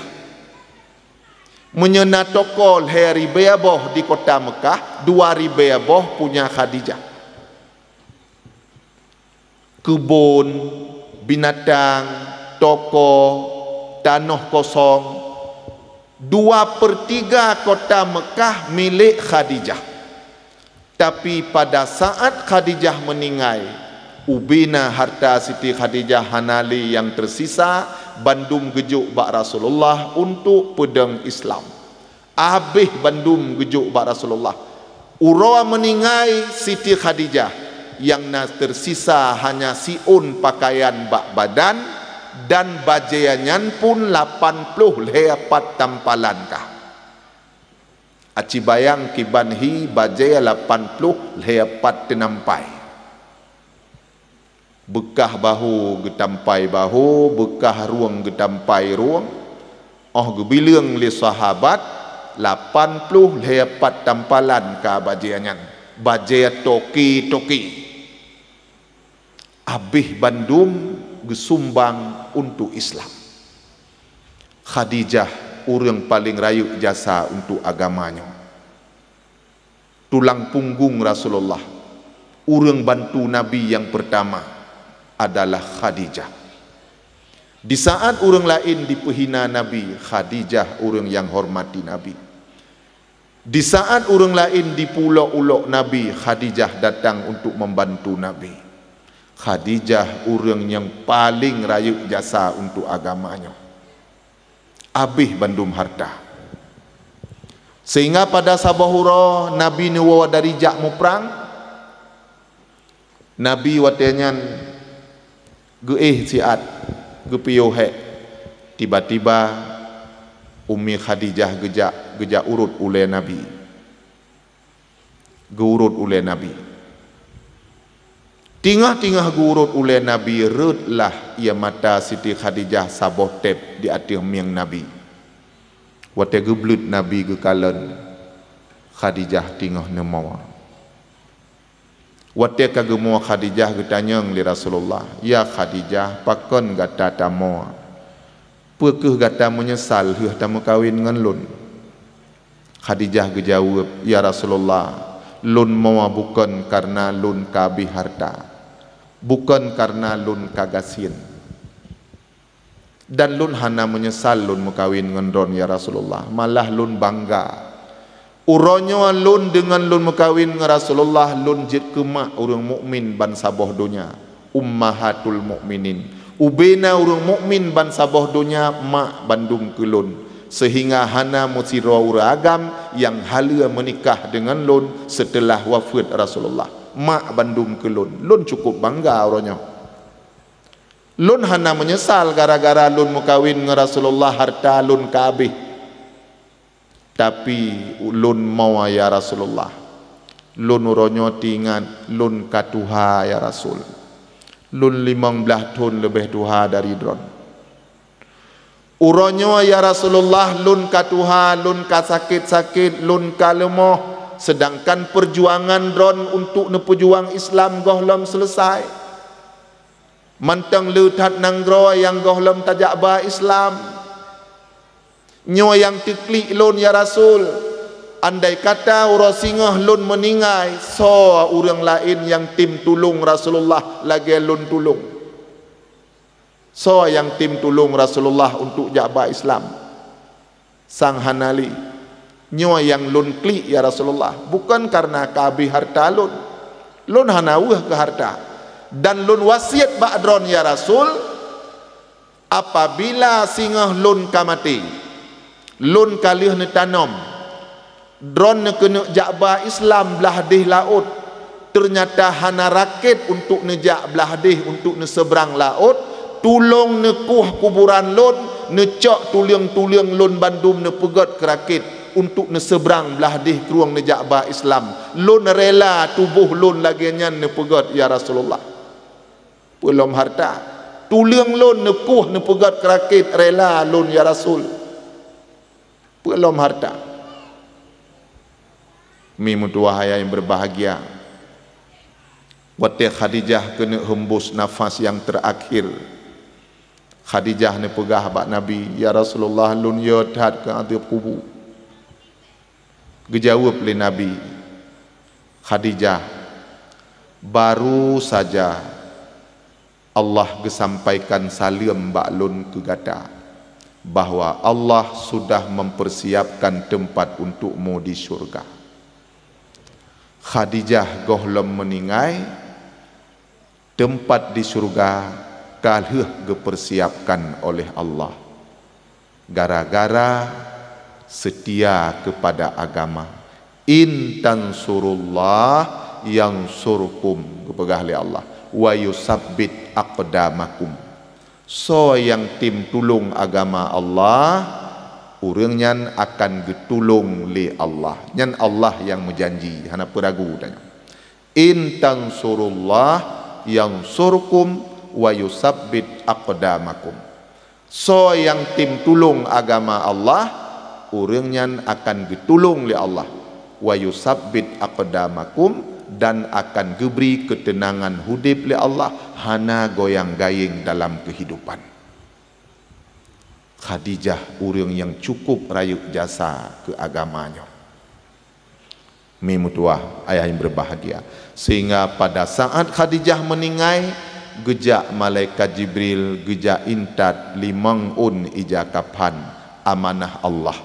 Meunyoe na toko lhée ribée boh di kota Meukah, dua ribée boh punya Khadijah. Keubon, binatang, toko, tanoh kosong, dua per tiga kota Meukah milék Khadijah. Tapi pada saat Khadijah meuninggai, ubena harta Siti Khadijah hana lé nyang teusisa, bandum geujok bak Rasulullah untuk peudong Islam. Abéh bandum geujok bak Rasulullah. Uroe meuninggai Siti Khadijah, nyang na teusisa hanya siôn pakaian bak badan, dan bajée nyan pun lapan ploh lhée pat tampalan kah. Aci bayang kiban hi bajée lapan ploh lhée pat teunampai. Beukah bahô geutampai bahô, beukah rueng geutampai rueng. Óh geubileueng lé sahabat, lapan ploh lhée pat tampalan ka bajée nyan, bajée toke-toke. Abéh bandum geusumbang untuk Islam. Khadijah ureuëng paleng rayeuk jasa untuk agama nyoe. Tulang punggong Rasulullah, ureuëng bantu Nabi nyang peurtama adalah Khadijah. Di saat ureuëng laén dipeuhina Nabi, Khadijah ureuëng nyang hormati Nabi. Di saat ureuëng laén dipulok-ulok Nabi, Khadijah datang untuk membantu Nabi. Khadijah ureuëng nyang paleng rayeuk jasa untuk agama nyoe. Abéh bandum harta. Sehingga pada saboh uroe Nabi neuwoe dari jak muprang, Nabi watée nyan Geuéh siat, geupiôh hék. Tiba-tiba Ummi Khadijah geujak, geujak urot ulée Nabi. Geuurot ulée Nabi. Teungoh-teungoh geuurot ulée Nabi, rhot lah ie mata Siti Khadijah saboh teb di ateueh mieng Nabi. Watée geubleuet Nabi geukalon, Khadijah teungoh neumoe. Watée ka geumoe Khadijah, geutanyong lé Rasulullah, "Ya Khadijah, pakon gata tamoe? Peu kheueh gata meunyeusal lheueh tameukawen ngon lôn?" Khadijah geujaweueb, "Ya Rasulullah, lôn moe bukon kareuna lôn ka abéh hareuta, bukon kareuna lôn ka gasien. Dan lôn hana meunyeusal lôn meukawen ngon droeneuh, ya Rasulullah. Malah lôn bangga. Uroe nyoe lôn deungon lôn meukawen ngon Rasulullah, lôn jeuet keu mak ureuëng mukmin bansaboh donya, ummahatul mukminin. Ubena ureuëng mukmin bansaboh donya mak bandum keu lôn, seuhingga hana meusidroe ureuëng agam nyang haleue meunikah deungon lôn seuteulah wafeuet Rasulullah. Mak bandum keu lôn. Lôn cukup bangga uroe nyoe." Lôn hana meunyeusal gara-gara lôn meukawen ngon Rasulullah, hareuta lôn ka abéh. Tapi lôn moe, ya Rasulullah. Lôn uroe nyoe teuingat lôn ka tuha, ya Rasul. Lôn limong blaih thon leubeh tuha dari droen. Uroe nyoe, ya Rasulullah, lôn ka tuha, lôn ka sakét-sakét, lôn ka leumoh, seudangkan peujuangan droen untuk neupeujuang Islam gohlom seuleusai. Mantong le that nanggroe nyang gohlom tajak ba Islam. Nyoe nyang teuklik lôn, ya Rasul. Andai kata uroe singoh lôn meuninggai, soe ureuëng laén nyang tem tulông Rasulullah lagée lôn tulông? Soe nyang tem tulông Rasulullah untuk jak ba Islam? Sang hana lé. Nyoe nyang lôn klik, ya Rasulullah, bukon kareuna ka abéh hareuta lôn. Lôn hana weueh keu hareuta. Dan lôn wasiet bak droen, ya Rasul, apabila singoh lôn ka maté, lôn ka lheueh neutanom, droen neukeuneuk jak ba Islam blaih déh laôt, teunyata hana rakét untuk neujak blaih déh untuk neuseubrang laôt, tulông neukueh kuburan lôn, neucok tuleueng-tuleueng lôn bandum neupeugét keu rakét untuk neuseubrang blaih déh krueng neujak ba Islam. Lôn réla tuboh lôn lagée nyan neupeugét, ya Rasulullah. Peue lom hareuta. Tuleueng lôn neukueh neupeugét keu rakét réla lôn, ya Rasul. Peue lom hareuta. Mi meutuwah ayah nyang berbahagia, watée Khadijah keuneuk heumbus nafas nyang teurakhir, Khadijah neupeugah bak Nabi, "Ya Rasulullah, lôn yo that keu adeueb kubu." Geujaweueb lé Nabi, "Khadijah, baru saja Allah geusampaikan saleuem bak lôn keu gata, bahwa Allah sudah mempersiapkan tempat untukmu di syurga." Khadijah gohlom meuninggai, teumpat di syurga ka lheueh geupeursiapkan oleh Allah. Gara-gara seutia keupada agama. "In tansurullah yansurkum," geupeugah lé Allah, "wa yusabbit aqdamakum." Soe nyang tem tulông agama Allah, ureuëng nyan akan geutulông lé Allah. Nyan Allah nyang meujanji, hana peue ragu tanyoe. "In tansurullah yansurkum wa yusabbit aqdamakum." Soe nyang tem tulông agama Allah, ureuëng nyan akan geutulông lé Allah. "Wa yusabbit aqdamakum," dan akan geubri keuteunangan udeb lé Allah, hana goyang-gayeng dalam keuhidupan. Khadijah ureuëng nyang cukup rayeuk jasa keu agama nyoe. Mi meutuwah ayah nyang berbahagia, sehingga pada saat Khadijah meuninggai, geujak malaikat Jibril geujak intat limong ôn ija kafan amanah Allah.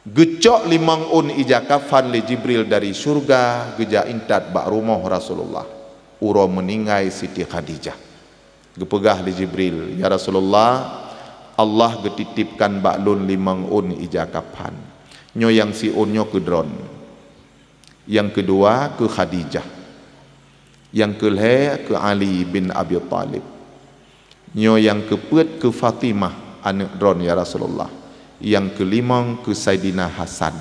Geucok limong ôn ija kafan lé Jibril dari syurga geujak intat bak rumoh Rasulullah uroe meuninggai Siti Khadijah. Geupeugah lé Jibril, "Ya Rasulullah, Allah geutitipkan bak lôn limong ôn ija kafan. Nyoe nyang siôn nyoe keu droen, nyang keudua keu Khadijah, Nyang keulhèe keu Ali bin Abi Thalib. Nyoe nyang keupeuet keu Fatimah, aneuk droen, ya Rasulullah. Nyang keulimong keu Saidina Hasan.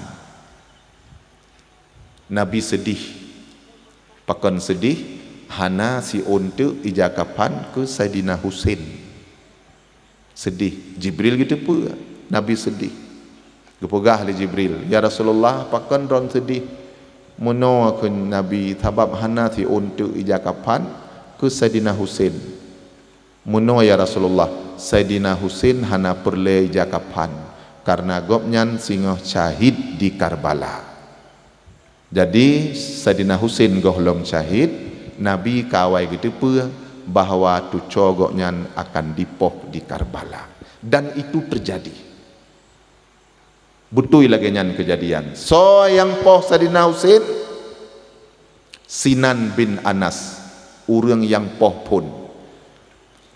Nabi seudeh. Pakon seudeh? Hana siôn teuk ija kafan keu Saidina Husein. Seudeh. Jibril geuteupeue Nabi seudeh. Geupeugah lé Jibril, "Ya Rasulullah, pakon droen seudeh?" Meunoe kheun Nabi, "Sabab hana siôn teuk ija kafan keu Saidina Husein." "Meunoe, ya Rasulullah, Saidina Husein hana peureulèe ija kafan, kareuna gobnyan singoh syahid di Karbala." Jadi, Saidina Husein gohlom syahid, Nabi ka awai geuteupeue bahwa tucoe gobnyan akan dipoh di Karbala. Dan itu terjadi. Beutôi lagèe nyan keujadian. Soe nyang poh Saidina Husein? Sinan bin Anas, ureueng nyang poh phôn.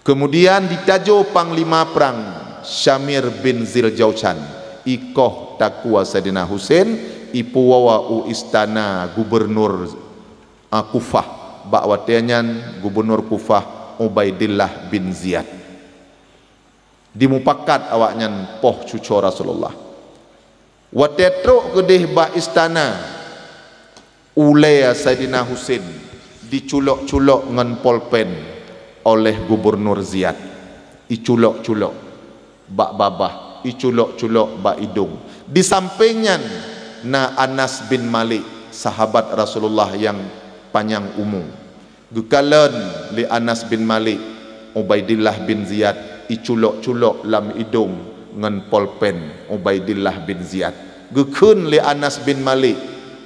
Keumudian jitajo panglima prang Syamir bin Ziljaushan, ikoh takue Saidina Husein, ipeuwoe u istana gubernur, a, Kufah. Bak watèe nyan gubernur Kufah Ubaidillah bin Ziyad. Dimupakat awaknyan poh cucoe Rasulullah. Watèe trok keudeh bak istana, ulèe Saidina Husein diculok-culok ngon polpen oleh Gubernur Ziyad. Iculok-culok bak babah, iculok-culok bak idong. Di sampéng nyan na Anas bin Malik, sahabat Rasulullah nyang panyang umu. Geukalon lé Anas bin Malik, Ubaidillah bin Ziyad, iculok-culok lam idong ngon polpen Ubaidillah bin Ziyad. Geukheun lé Anas bin Malik,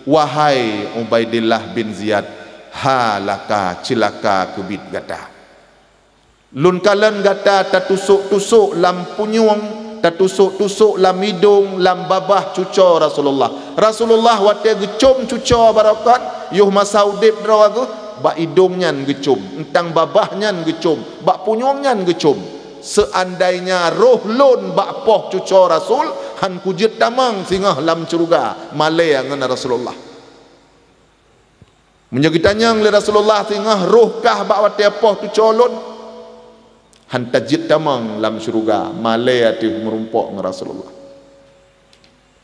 "Wahai Ubaidillah bin Ziyad, halaka, ceulaka keubiet gata! Lôn kalon gata tatusok-tusok lam punyueng, tatusok-tusok lam idong, lam babah cucoe Rasulullah. Rasulullah watèe geucom cucoe baroekon, yoh masa udép droe geuh, bak idong nyan geucom, eunteuk babah nyan geucom, bak punyueng nyan geucom. Seuandainya roh lôn bak poh cucoe Rasul, han kujeuet tamong singoh lam syeuruga, malèe ngon Rasulullah." Meunyoe geutanyong lé Rasulullah, "Singoh roh kah bak watèe poh cucoe lôn?" Han tajeuet tamong lam syeuruga, malèe ateueh meurumpok ngon Rasulullah.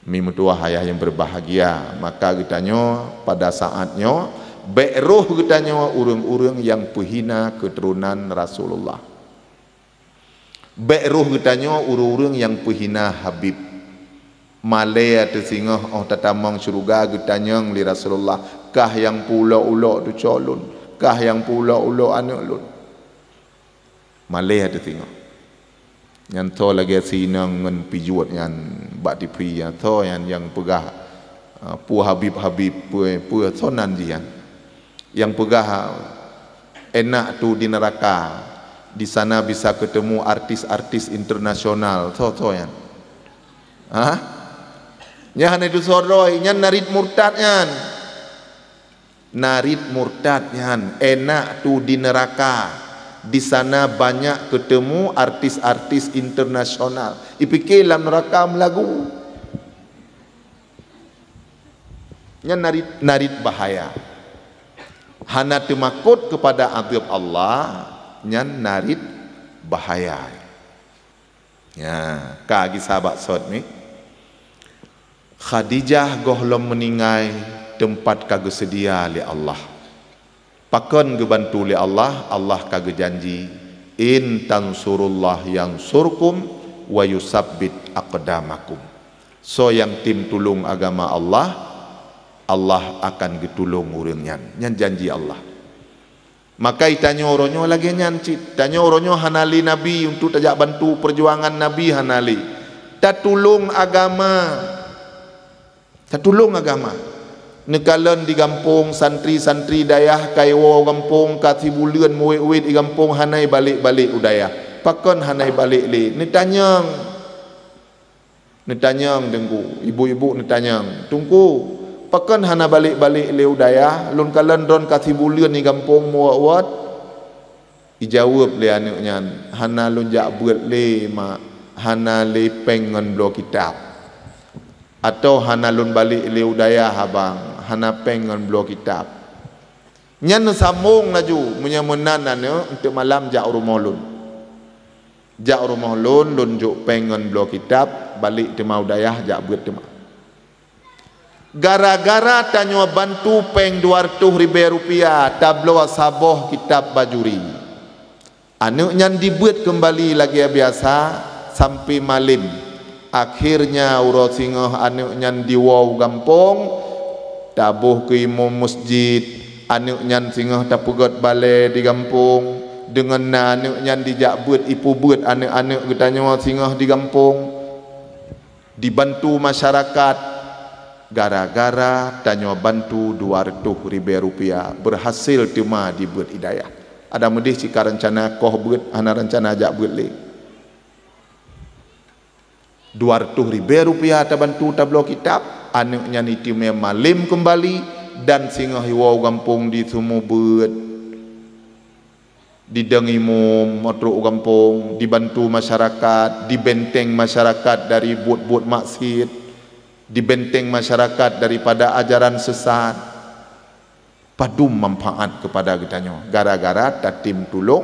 Mi meutuwah ayah nyang beubahgia, maka geutanyoe pada saat nyoe, bèk roh geutanyoe ureueng-ureueng nyang peuhina keuturonan Rasulullah. Bèk roh geutanyoe ureueng-ureueng nyang peuhina Habib. Malèe ateueh singoh 'oh tatamong syeuruga geutanyong lé Rasulullah, "Kah nyang peuulok-ulok cucoe lôn? Kah nyang peuulok-ulok aneuk lôn?" Malèe ateueh singoh. Nyan tho lagèe si inong ngon pijuet nyan bak tipi nyan, tho nyan nyang peugah, ah, peue Habib-Habib, peue, peue, tho nan jih nyan. Nyang peugah, "Enak tu di neraka, di sana bisa ketemu artis-artis internasional." Tho-tho nyan. Hah? Nyan hana dusoe droe, nyan narit murtad nyan. Narit murtad nyan, "Enak tu di neraka, di sana banyak ketemu artis-artis internasional." Ipike lam neraka meulagu. Nyan narit, narit bahaya. Hana teumakot keupada azab Allah, nyan narit bahaya. Nya, ka gisa bak sot ni. Khadijah gohlom meuninggai teumpat ka geuseudia lé Allah. Pakon geubantu lé Allah? Allah ka geujanji, "In tansurullah yansurkum wa yusabbit aqdamakum." Soe nyang tem tulông agama Allah, Allah akan geutulông ureueng nyan. Nyan janji Allah. Maka tanyoe uroe nyoe lagèe nyan cit. Tanyoe uroe nyoe hana lé nabi untuk tajak bantu peujuangan nabi, hana lé. Tatulông agama. Tatulông agama. Neukalon di gampông, santri-santri dayah ka iwoe u gampông, ka sibuleuen meuwét-wét di gampông, hana ibalek-balek u dayah. Pakon hana ibalek lé? Neutanyong. Neutanyong Teungku, ibu-ibu neutanyong, "Teungku, pakon hana balek-balek lé u dayah? Lôn kalon droen ka sibuleuen di gampông meuwot-wot." Ijaweueb lé aneuk nyan, "Hana lôn jak beuet lé, Mak, hana lé péng ngon bloe kitab." Atau, "Hana lôn balek lé u dayah, Abang, hana péng ngon bloe kitab." Nyan neusambong laju, meunyoe meunan aneuk, eunteuk malam jak u rumoh lôn. Jak u rumoh lôn, lôn jok péng ngon bloe kitab, balek teuma u dayah jak beuet teuma. Gara-gara tanyoe bantu péng dua reutôh ribée rupiah, tabloe saboh kitab Bajuri. Aneuk nyan dibeuet keumbali lagée biasa sampoe malem. Akhirnya uroe singoh aneuk nyan diwoe u gampông, taboh keu imum meuseujid. Aneuk nyan singoh tapeugét balée di gampông. Deungon na aneuk nyan dijak beuet, ipeubeuet aneuk-aneuk geutanyoe singoh di gampông. Dibantu masyarakat, gara-gara tanyoe bantu dua reutôh ribée rupiah, beurhasil teuma dibeuet i dayah. Adak meudeh cit ka reuncana koh beuet, hana reuncana jak beuet lé. Dua reutôh ribée rupiah tabantu tabloe kitab, aneuk nyan iteumé malem keumbali dan singoh iwoe u gampông diseumeubeuet. Didong imum, meutrok u gampông, dibantu masyarakat, dibenteng masyarakat dari buet-buet maksiet, dibenteng masyarakat daripada ajaran sesat. Padum manfaat keupada geutanyoe gara-gara tatem tulông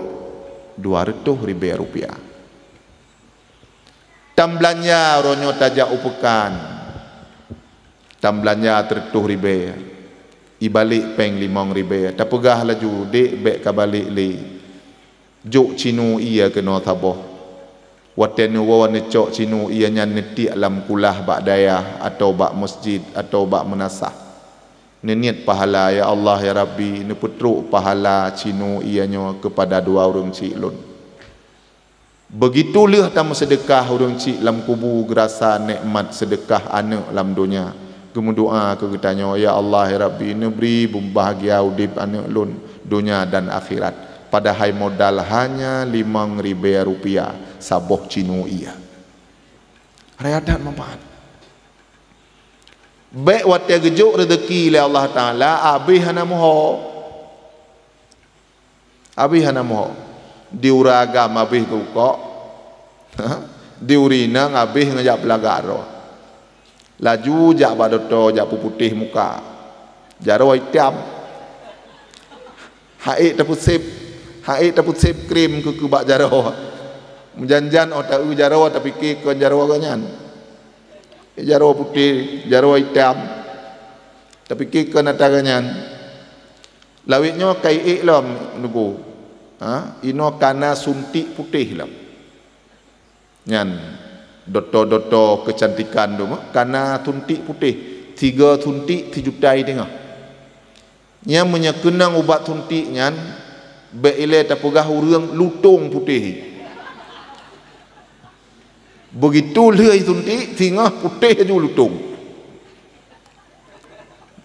dua reutôh ribée rupiah. Tam beulanja uroe nyoe tajak u peukan. Tam beulanja teureutôh ribée, ibalek péng limong ribée. Tapeugah laju, "Dek, bék ka balek lé. Jok cinu ie keunoe saboh." Watée neuwoe neucok cinu ie nyan neutiek lam kulah bak dayah atawa bak meuseujid atawa bak meunasah. Neuniet pahala, "Ya Allah, ya Rabbi, neupeutrok pahala cinu ie nyoe keupada dua ureuëng chik lôn." Beugitu lheueh tameuseudeukah ureuëng chik lam kubu geurasa nekmat seudeukah aneuk lam donya. Geumeudoá keu geutanyoe, "Ya Allah, ya Rabbi, neubri beubahgia udeb aneuk lôn donya dan akhirat." Padahai modal hanya limong ribée rupiah saboh cinu ie. Raya that manfaat. Bék watée geujok reuzeuki lé Allah Taala, abéh hana meuho. Abéh hana meuho. Di ureuëng agam abéh geukok. Di ureuëng inong abéh ngon jak peulagak droe. Laju jak bak dokto, jak peuputéh muka. Jaroe itam. Ha'ék tapeuseb, ha'ék tapeuseb krem keu, keu bak jaroe. Meujan-jan óh ta-eu jaroe, tapike kon jaroe geuh nyan. Jaroe putéh, jaroe itam. Tapike kon ata geuh nyan. Lawét nyoe ka iék lom, Teungku. Ha? Inoe kana suntik putéh lom. Nyan, dokto-dokto keucantikan tu mah, kana suntik putéh. Tiga suntik sijuta i teungoh. Nyan meunyoe keunong ubat suntik nyan, bék ilée tapeugah ureuëng lutông putéh. Beugitu lheueh suntik, singoh putéh laju lutông.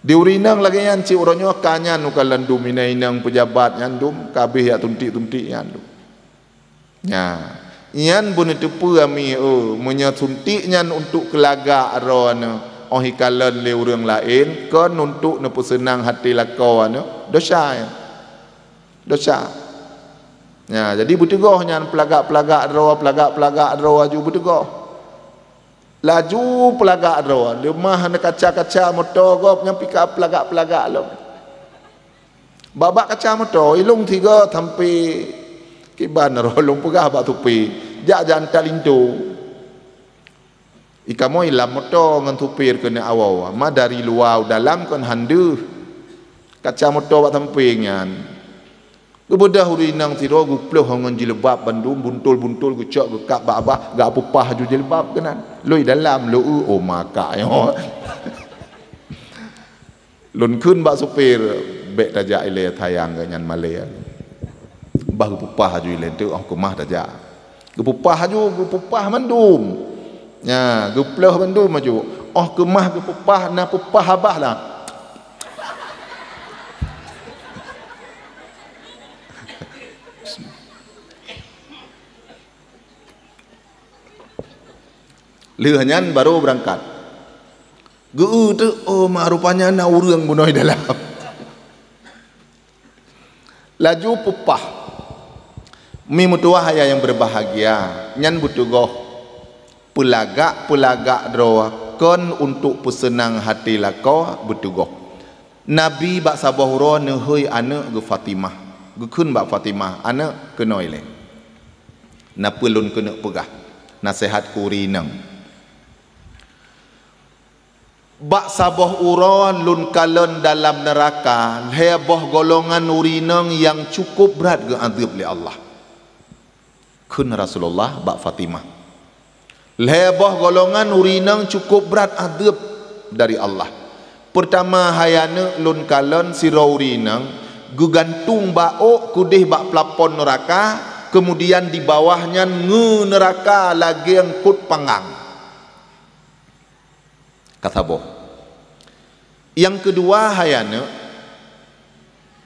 Di ureuëng inong lagée nyan cit uroe nyoe ka nyan uka lam dum, inong-inong peujabat nyan dum, ka abéh jak suntik-suntik nyan dum. Nya, nyan beuneuteupeu ami, eu, meunyoe suntik nyan untuk keulagak droe nyoe, óh ikalon lé ureuëng laén, kon untuk neupeuseunang até lakoe nyoe, desya nyan. Desya. Nya, jadi beuteugöh nyan peulagak-peulagak droe, peulagak-peulagak droe laju beuteugöh. Laju peulagak droe, leumah na kaca-kaca moto gob nyang pika peulagak-peulagak lom. Bak-bak kaca moto, ilong tiga sampai kiban roh lôn peugah bak supir, "Jak, jak anta linto." Ikamoe ilam moto ngon supir keuneuk awoe, ma dari luwa u dalam kon han deuh. Kaca moto bak sampéng nyan. Geubeudôh ureuëng inong sidroe geuploh ngon jilbab bandum, buntol-buntol geucok geukab bak babah, geupeupah aju jilbab keunan. Lôi dalam, lôi, oh, maka nyoe. Lôn kheun bak supir, "Bék tajak ilée, sayang geuh nyan malée." Bah geupeupah aju ilée teuk, óh keumah tajak. Geupeupah aju, geupeupah mandum. Nya, geuploh mandum aju. Óh keumah geupeupah, na peupah babah lah. Lheueh nyan barô beurangkat. Geu-eu teuk, oh, ma rupanya na ureuëng bunoe dalam. Laju peupah. Mi meutuwah ayah nyang beubahgia, nyan beuteugöh. Peulagak-peulagak droe kon untuk peuseunang até lakoe beuteugöh. Nabi bak saboh uroe neuhôi aneuëk geuh Fatimah. Geukheun bak Fatimah, "Aneuëk, keunoe ilée. Na peue lôn keuneuk peugah, naseuhat keu ureuëng inong. Bak saboh uroe lôn kalon dalam neuraka lhée boh golongan ureuëng inong nyang cukup brat geuadeueb lé Allah." Kheun Rasulullah bak Fatimah, "Lhée boh golongan ureuëng inong cukup brat adeueb dari Allah. Peurtama, hai aneuëk, lôn kalon sidroe ureuëng inong geugantung bak ôk keudeh bak plafon neuraka, keumudian di bawah nyan ngeu neuraka lagée eungkot panggang." Ka saboh. Nyang keudua, hai aneuëk,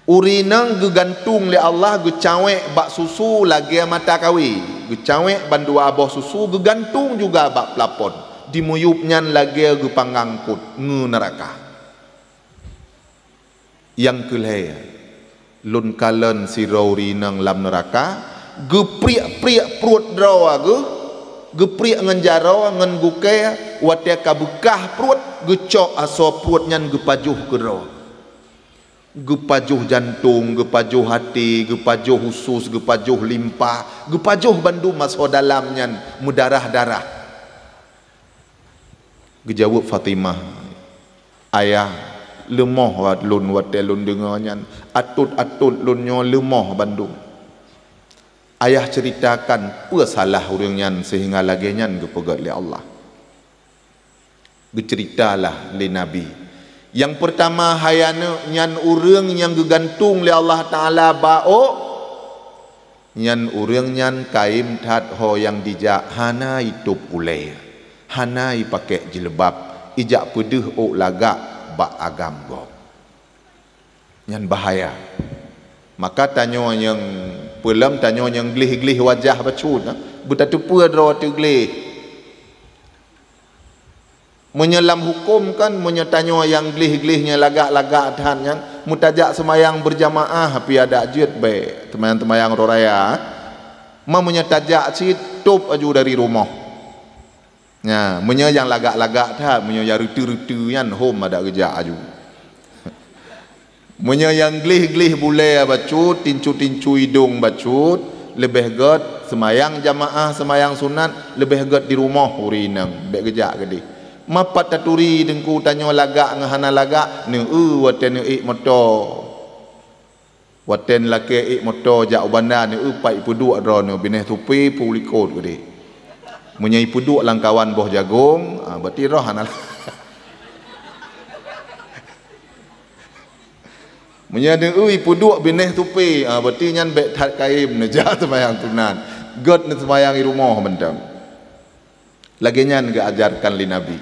ureuëng inong geugantung lé Allah geucawék bak susu lagée mata kawé, geucawék bandua boh susu geugantung juga bak plafon, dimiyueb nyan lagée geupanggang eungkot ngeu neuraka. Nyang keulhée, lôn kalon sidroe ureuëng inong lam neuraka, geupriek-priek pruet droe geuh, geupriek ngon jaroe ngon gukée, watée ka beukah pruet, geucok asoe pruet nyan geupajoh keudroe. Geupajoh jantong, geupajoh até, geupajoh usus, geupajoh limpa, geupajoh bandum asoe dalam nyan meudarah-darah. Geujaweueb Fatimah, "Ayah, leumoh lôn watée lôn deungoe nyan, atot-atot lôn nyoe leumoh bandum. Ayah ceuritakan peue salah ureuëng nyan seuhingga lagée nyan geupeugét lé Allah." Geuceuritalah lé Nabi, "Nyang peurtama, hai aneuëk, nyan ureuëng nyang geugantung lé Allah Taala bak ôk. Nyan ureuëng nyan kayém that ho nyang jijak hana jitôb ulée, hana jipakék jilbab, jijak peudeuh ôk lagak bak agam gob." Nyan bahaya. Maka tanyoe nyang peulom, tanyoe nyang gleh-gleh wajah bacut, nah, beutateupeue droe teugleh. Meunyoe lam huköm kan, meunyoe tanyoe nyang gleh-gleh nyang lagak-lagak that nyan, meutajak seumayang beurjamaah pih adak jeuet bék, seumayang-seumayang uroe raya. Ma meunyoe tajak cit, tôb aju dari rumoh. Nya, meunyoe nyang lagak-lagak that, meunyoe nyang reuteue-reuteue nyan, hom adak geujak aju. Meunyoe nyang gleh-gleh bulée bacut, tincu-tincu idong bacut, leubeh gét seumayang jamaah, seumayang sunat, leubeh gét di rumoh ureuëng inong, bék geujak keudeh. Ma pat taturi teungku tanyoe lagak ngon hana lagak, neueu watée neuék moto. Watée lakée ék moto jak u banda, neueu pat ipeuduek droeneuh, binéh supé peulikot keudeh. Meunyoe ipeuduek lam kawan boh jagong, ah, berarti roh hana. Meunyoe neueu ipeuduek binéh supé, ah, berarti nyan bék that kayém neujak seumayang sunat. Gét neuseumayang i rumoh mantong. Lagée nyan geuajarkan lé Nabi.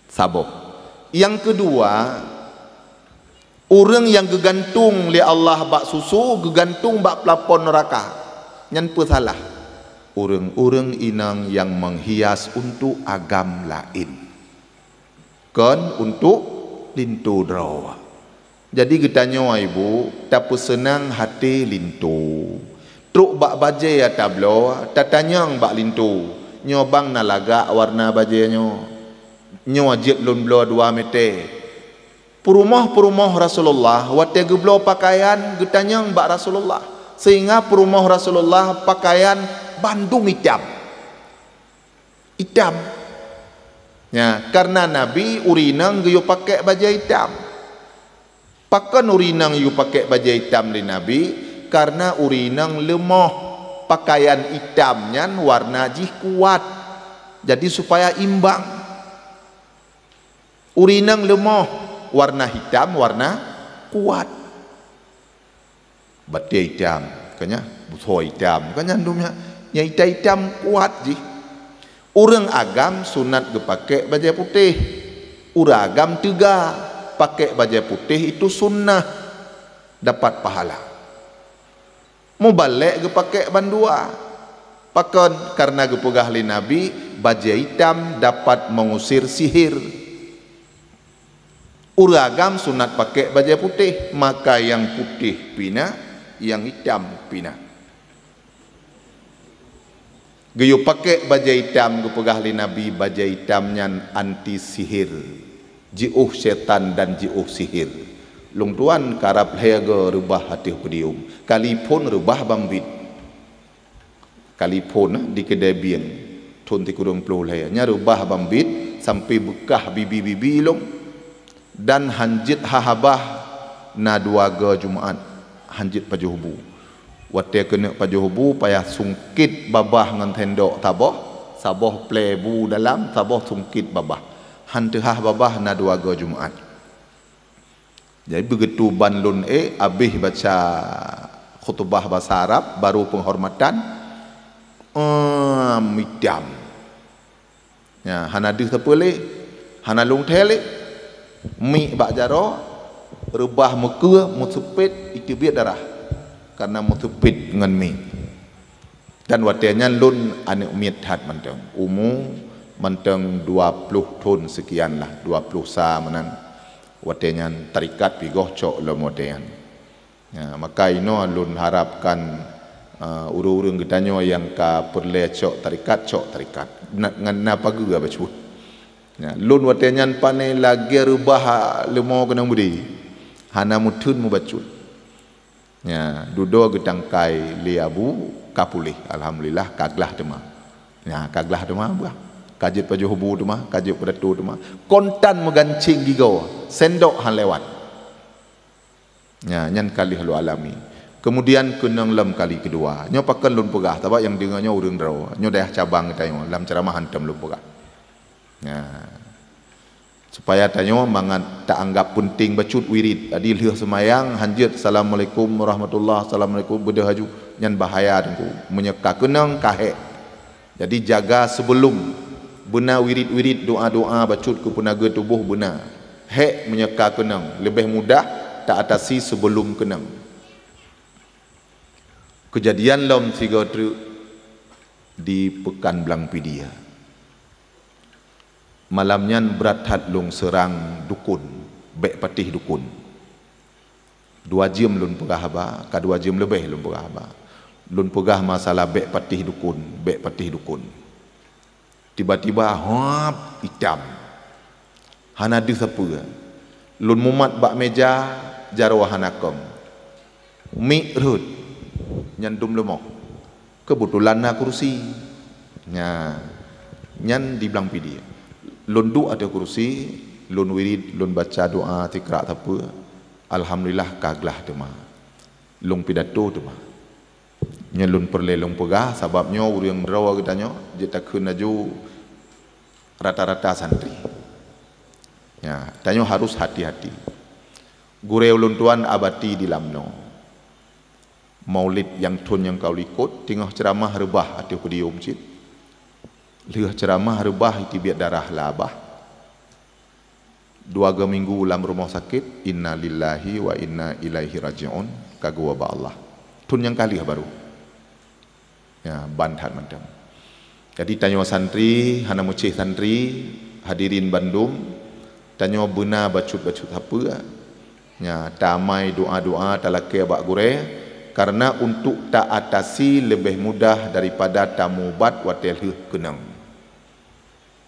Saboh. Nyang keudua, ureuëng nyang geugantung lé Allah bak susu, geugantung bak plafon neuraka. Nyan peusalah. Ureuëng-ureuëng inong nyang menghias untuk agam laén. Kon untuk linto droe. Jadi geutanyoe ibu, tapeuseunang até linto. Trok bak bajée ata bloe, tatanyong bak linto, "Nyoe bang na lagak warna bajée nyoe? Nyoe jeuet lôn bloe dua meuté." Peurumoh-peurumoh Rasulullah watée geubloe pakaian geutanyong bak Rasulullah, seuhingga peurumoh Rasulullah pakaian bandum itam. Itam. Nya, kareuna Nabi ureuëng inong geuyue pakék bajée itam. Pakon ureuëng inong geuyue pakék bajée itam lé Nabi? Kareuna ureuëng inong leumoh, pakaian itam nyan warna jih kuat. Jadi supaya imbang. Ureuëng inong leumoh, warna hitam, warna kuat. Batée itam, ka nyan, beusoe itam, ka nyan dum nyan. Nyang itam-itam kuat jih. Ureuëng agam sunat geupakék bajée putéh. Ureuëng agam teuga pakék bajée putéh itu sunnah, dapat pahala. Mubalek geupakék bandua. Pakon? Kareuna geupeugah lé Nabi, bajée itam dapat mengusir sihir. Ureuëng agam sunat pakék bajée putéh, maka nyang putéh pih na, nyang itam pih na. Geuyue pakék bajée itam geupeugah lé Nabi, bajée itam nyan anti sihir. Jiôh syaitan dan jiôh sihir. Lôn tuan karab lhèe go reubah ateueh podium. Kali phôn reubah ban bit. Kali phôn di keudè bieng thôn sikureueng ploh lhèe. Nyan reubah ban bit sampoe beukah bibi-bibi lôn. Dan hanjeuet ha babah na dua go Jumat. Hanjeuet pajoh bu. Watèe keuneuk pajoh bu payah sungkét babah ngon sendok saboh, saboh plè bu dalam, saboh sungkét babah. Han teuhah babah na dua go Jumat. Jadi begitu ban lôn ék, abéh baca khutubah basa Arab, baru penghormatan, emm, itam. Ya, hana deuh sapeue lé, hana lôn thèe lé. Miek bak jaroe, reubah meukeue, meuseupet, iteubiet darah. Karena meuseupet ngon miek. Dan watèe nyan lôn aneuk miet that mantong. Umu mantong dua ploh thôn sekian lah, dua ploh sa meunan. Watèe nyan tarikat pigoh cok lom watèe nyan. Ya, maka inoe lôn harapkan, eh, ureueng-ureueng geutanyoe nyang ka peureulèe cok tarikat, cok tarikat. Na, ngon na pageue bacut. Ya, lôn watèe nyan pané lagèe reubah leumo keunong beudé. Hana meutheun mubacut. Ya, dudoe geutangkai lé Abu ka puléh. Alhamdulillah, ka glah teuma. Ya, ka glah teuma, bah. Ka jeuet pajoh bu teuma, ka jeuet peudato teuma. Kontan meugancéng gigoe, sendok han lewat. Nya, nyan ka lheueh lôn alami. Kemudian keunong lom kali keudua. Nyoe pakon lôn peugah, sabab nyang deungoe nyoe ureueng droe. Nyoe dayah cabang geutanyoe, lam ceuramah hantom lôn peugah. Nya. Supaya tanyoe mangat taanggap peunteng bacut wirid. Jadi lheueh seumayang, hanjeuet, "Assalamualaikum warahmatullah, assalamualaikum," beudôh laju. Nyan bahaya, Teungku. Meunyoe ka keunong, ka hék. Jadi, jaga sebelum beuna wirid-wirid, doa-doa bacut keu peunaga tuboh beuna. Hék meunyoe ka keunong, leubeh mudah taatasi sebelum keunong. Keujadian lom sigoe treuk di Peukan Blang Pidie. Malam nyan brat that lôn seurang dukon, bèk patéh dukon. Dua jeuem lôn peugah haba, ka dua jeuem leubeh lôn peugah haba. Lôn peugah masalah bèk patéh dukon, bèk patéh dukon. Tiba-tiba, hop, itam. Hana deuh sapeue. Lôn mumat bak meuja, jaroe hana kong. Miek rhot, nyan dum leumoh. Keubeutulan na kurusi. Nya, nyan di Blang Pidie. Lôn duek ateueh kurusi, lôn wirid, lôn baca doa tikrak sapeue. Alhamdulillah ka glah teuma. Lôn pidato teuma. Nyoe lôn peureulèe lôn peugah, sabab nyoe ureueng droe geutanyoe jeuet takheun laju rata-rata santri. Ya, tanyoe harus hati-hati. Gurèe ulôn tuan Abati di Lamno. Maulid nyang thôn nyang ka likot, teungoh ceuramah reubah ateueh podium cit. Lheueh ceuramah reubah iteubiet darah lam babah. Dua go minggu lam rumoh sakét, inna lillahi wa inna ilaihi raji'un, ka geuwoe bak Allah. Thôn nyang ka lheueh baru. Ya, ban that mantong. Jadi, tanyoe santri, hana meucéh santri, hadirin bandum, tanyoe beuna bacut-bacut sapeue. Ya, tamai doa-doa talakèe bak gurèe, karena untuk taatasi leubeh mudah daripada tamubat watèe lheueh keunong.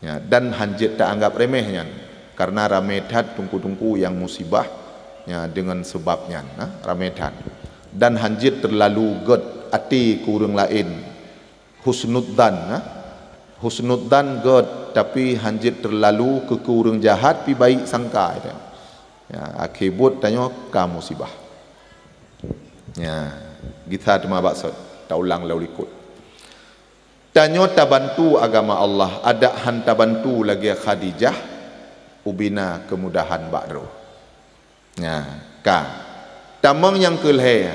Ya, dan hanjeuet taanggap remeh nyan, karena ramé that teungku-teungku nyang musibah, ya, deungon seubab nyan, ha, ramé that. Dan hanjeuet teulalu gèt até keu ureueng laén, husnudzan, ha. Husnudzan gèt, tapi hanjeuet teulalu keu, keu ureueng jahat pi baik sangka, ya. Ya, akhé buet tanyoe ka musibah. Ya, gisa teuma bak sot, taulang lom likot. Tanyoe tabantu agama Allah, adak han tabantu lagèe Khadijah, ubina keumudahan bak droe. Nya, ka. Tamong nyang keulhèe,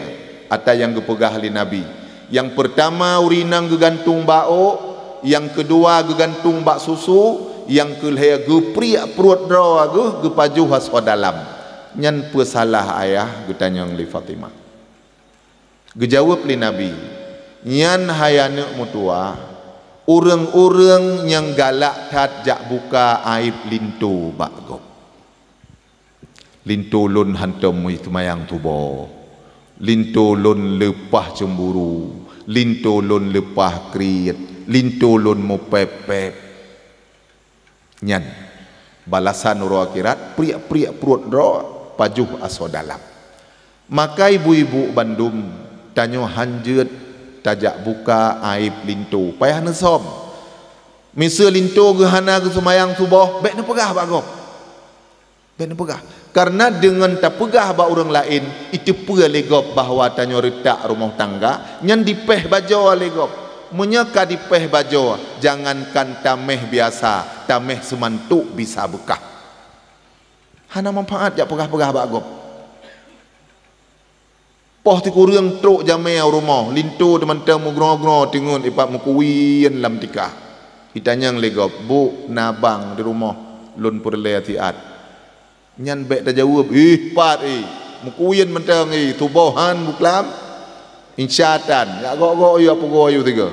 ata nyang geupeugah lé Nabi. Nyang peurtama ureueng inong geugantung bak ôk, nyang keudua geugantung bak susu, nyang keulhèe geupriek pruet droe geuh geupajoh asoe dalam. Nyan peue salah ayah geutanyong lé Fatimah. Geujaweueb lé Nabi, "Nyan hai aneuk meutuwah, ureueng-ureueng nyang galak that jak buka aéb linto bak gob. Linto lôn hantom meuseumayang suboh, linto lôn leupah ceumburu, linto lôn leupah kriet, linto lôn meupép-pép." Nyan. Balasan uroe akhirat, priek-priek pruet droe, pajoh asoe dalam. Maka ibu-ibu bandum, tanyoe hanjeuet tajak buka aib linto, payah neusöm. Miseue linto geuh hana geuseumayang suboh, bék neupeugah bak gob. Bék neupeugah. Kareuna deungon tapeugah bak ureuëng laén, iteupeue lé gob bahwa tanyoe reutak rumoh tangga, nyan dipéh bajoe lé gob. Meunyoe ka dipéh bajoe, jangankan taméh biasa, taméh seumantok bisa beukah. Hana manfaat jak peugah-peugah bak gob. Poh sikureueng trok jamé u rumoh, linto teumantong meugroe-groe teungeut ipat meukuwien lam tikah. Itanyong lé gob, "Bu, na bang di rumoh, lôn peureulée siat." Nyan bék tajaweueb, "Ih, pat ih, meukuwien mantong ih, tuboh han buklam." Insya tan, jak gok-gok yue peugoe yue tiga.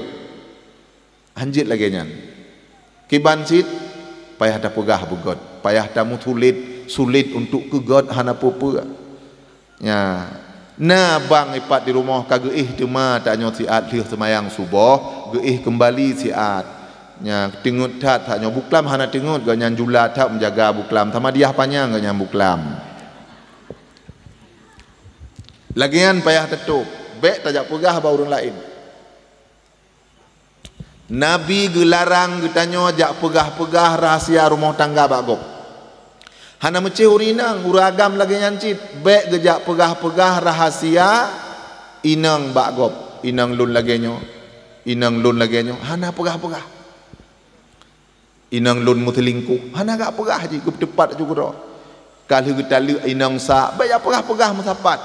Hanjeuet lagée nyan. Kiban cit, payah tapeugah beugét, payah tameusulet, sulet untuk keu gét hana peue-peue. Nya, na bang ipat di rumoh ka geuéh teuma tanyoe siat lheueh seumayang suboh, geuéh keumbali siat. Nya, teungeut that, that nyoe buklam hana teungeut, gobnyan jula that meujaga buklam, sama diah panyang gobnyan buklam. Lagée nyan payah teutôb, bék tajak peugah bak ureuëng laén. Nabi geularang geutanyoe jak peugah-peugah rahsia rumoh tangga bak gob. Hana meucéh ureuëng inong, ureuëng agam lagée nyan cit, bék geujak peugah-peugah rahsia inong bak gob. "Inong lôn lagée nyoe, inong lôn lagée nyoe," hana peugah-peugah. "Inong lôn meuseulingkoh," hana jak peugah jih, geupeuteupat aju keudroe. Ka lheueh geutaleuek inong sa, bék jak peugah-peugah meusapat.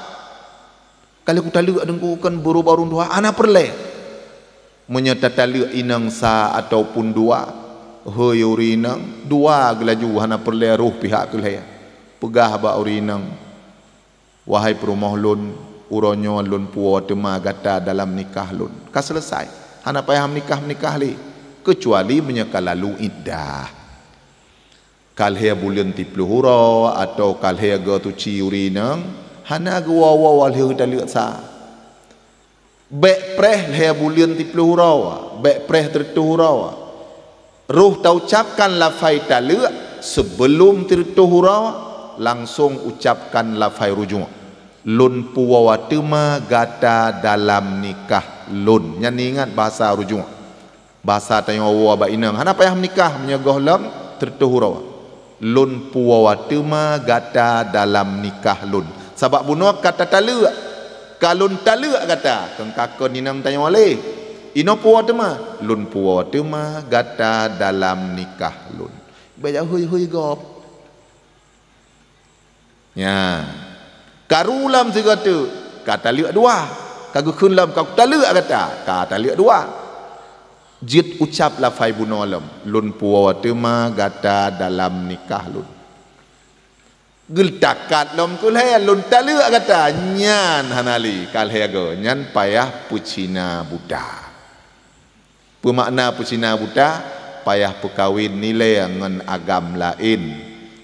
"Ka lheueh kutaleuek deungku kon baru-baru dua," hana peureulée. Meunyoe tataleuek inong sa ataupun dua, hôi ureuëng inong, dua geulaju hana peureulée roh pihak keu lhée. Peugah bak ureuëng inong, "Wahai peurumoh lôn, uroe nyoe lôn puwoe teuma gata dalam nikah lôn." Ka seuleusai. Hana payah meunikah-meunikah lé, keucuali meunyoe ka lalu iddah. Ka lhée buleuen siplôh uroe atawa ka lhée goe suci ureuëng inong, hana geuwoe-woe lheueh geutaleuek sa. Bék preh lhée buleuen siplôh uroe, bék preh sireutôh uroe. Roh taucabkan lafai taleuek, seubeulom sireutôh uroe, langsong ucabkan lafai rujuk. "Lôn puwoe teuma gata dalam nikah lôn." Nyan ingat bahasa rujuk. Bahasa tanyoe woe bak inong, hana payah meunikah meunyoe gohlom sireutôh uroe. "Lôn puwoe teuma gata dalam nikah lôn." Sabab bunoe ka tataleuek, ka lôn taleuek gata, kon ka kon inong tanyoe lé. Inoe puwoe teuma, "Lôn puwoe teuma gata dalam nikah lôn." Bék jak hôi-hôi gob. Nya. Karu lom sigoe teuk, ka taleuek dua. Ka geukheun lom, ka kutaleuek gata, ka taleuek dua. Jeuet ucab lafai bunoe lom, "Lôn puwoe teuma gata dalam nikah lôn." Geutakat lom keu lhée, "Lôn taleuek gata," nyan hana lé, ka lhée goe, nyan payah peucina buta. Peumakna peucina buta, payah peukawen nilée ngon agam laén.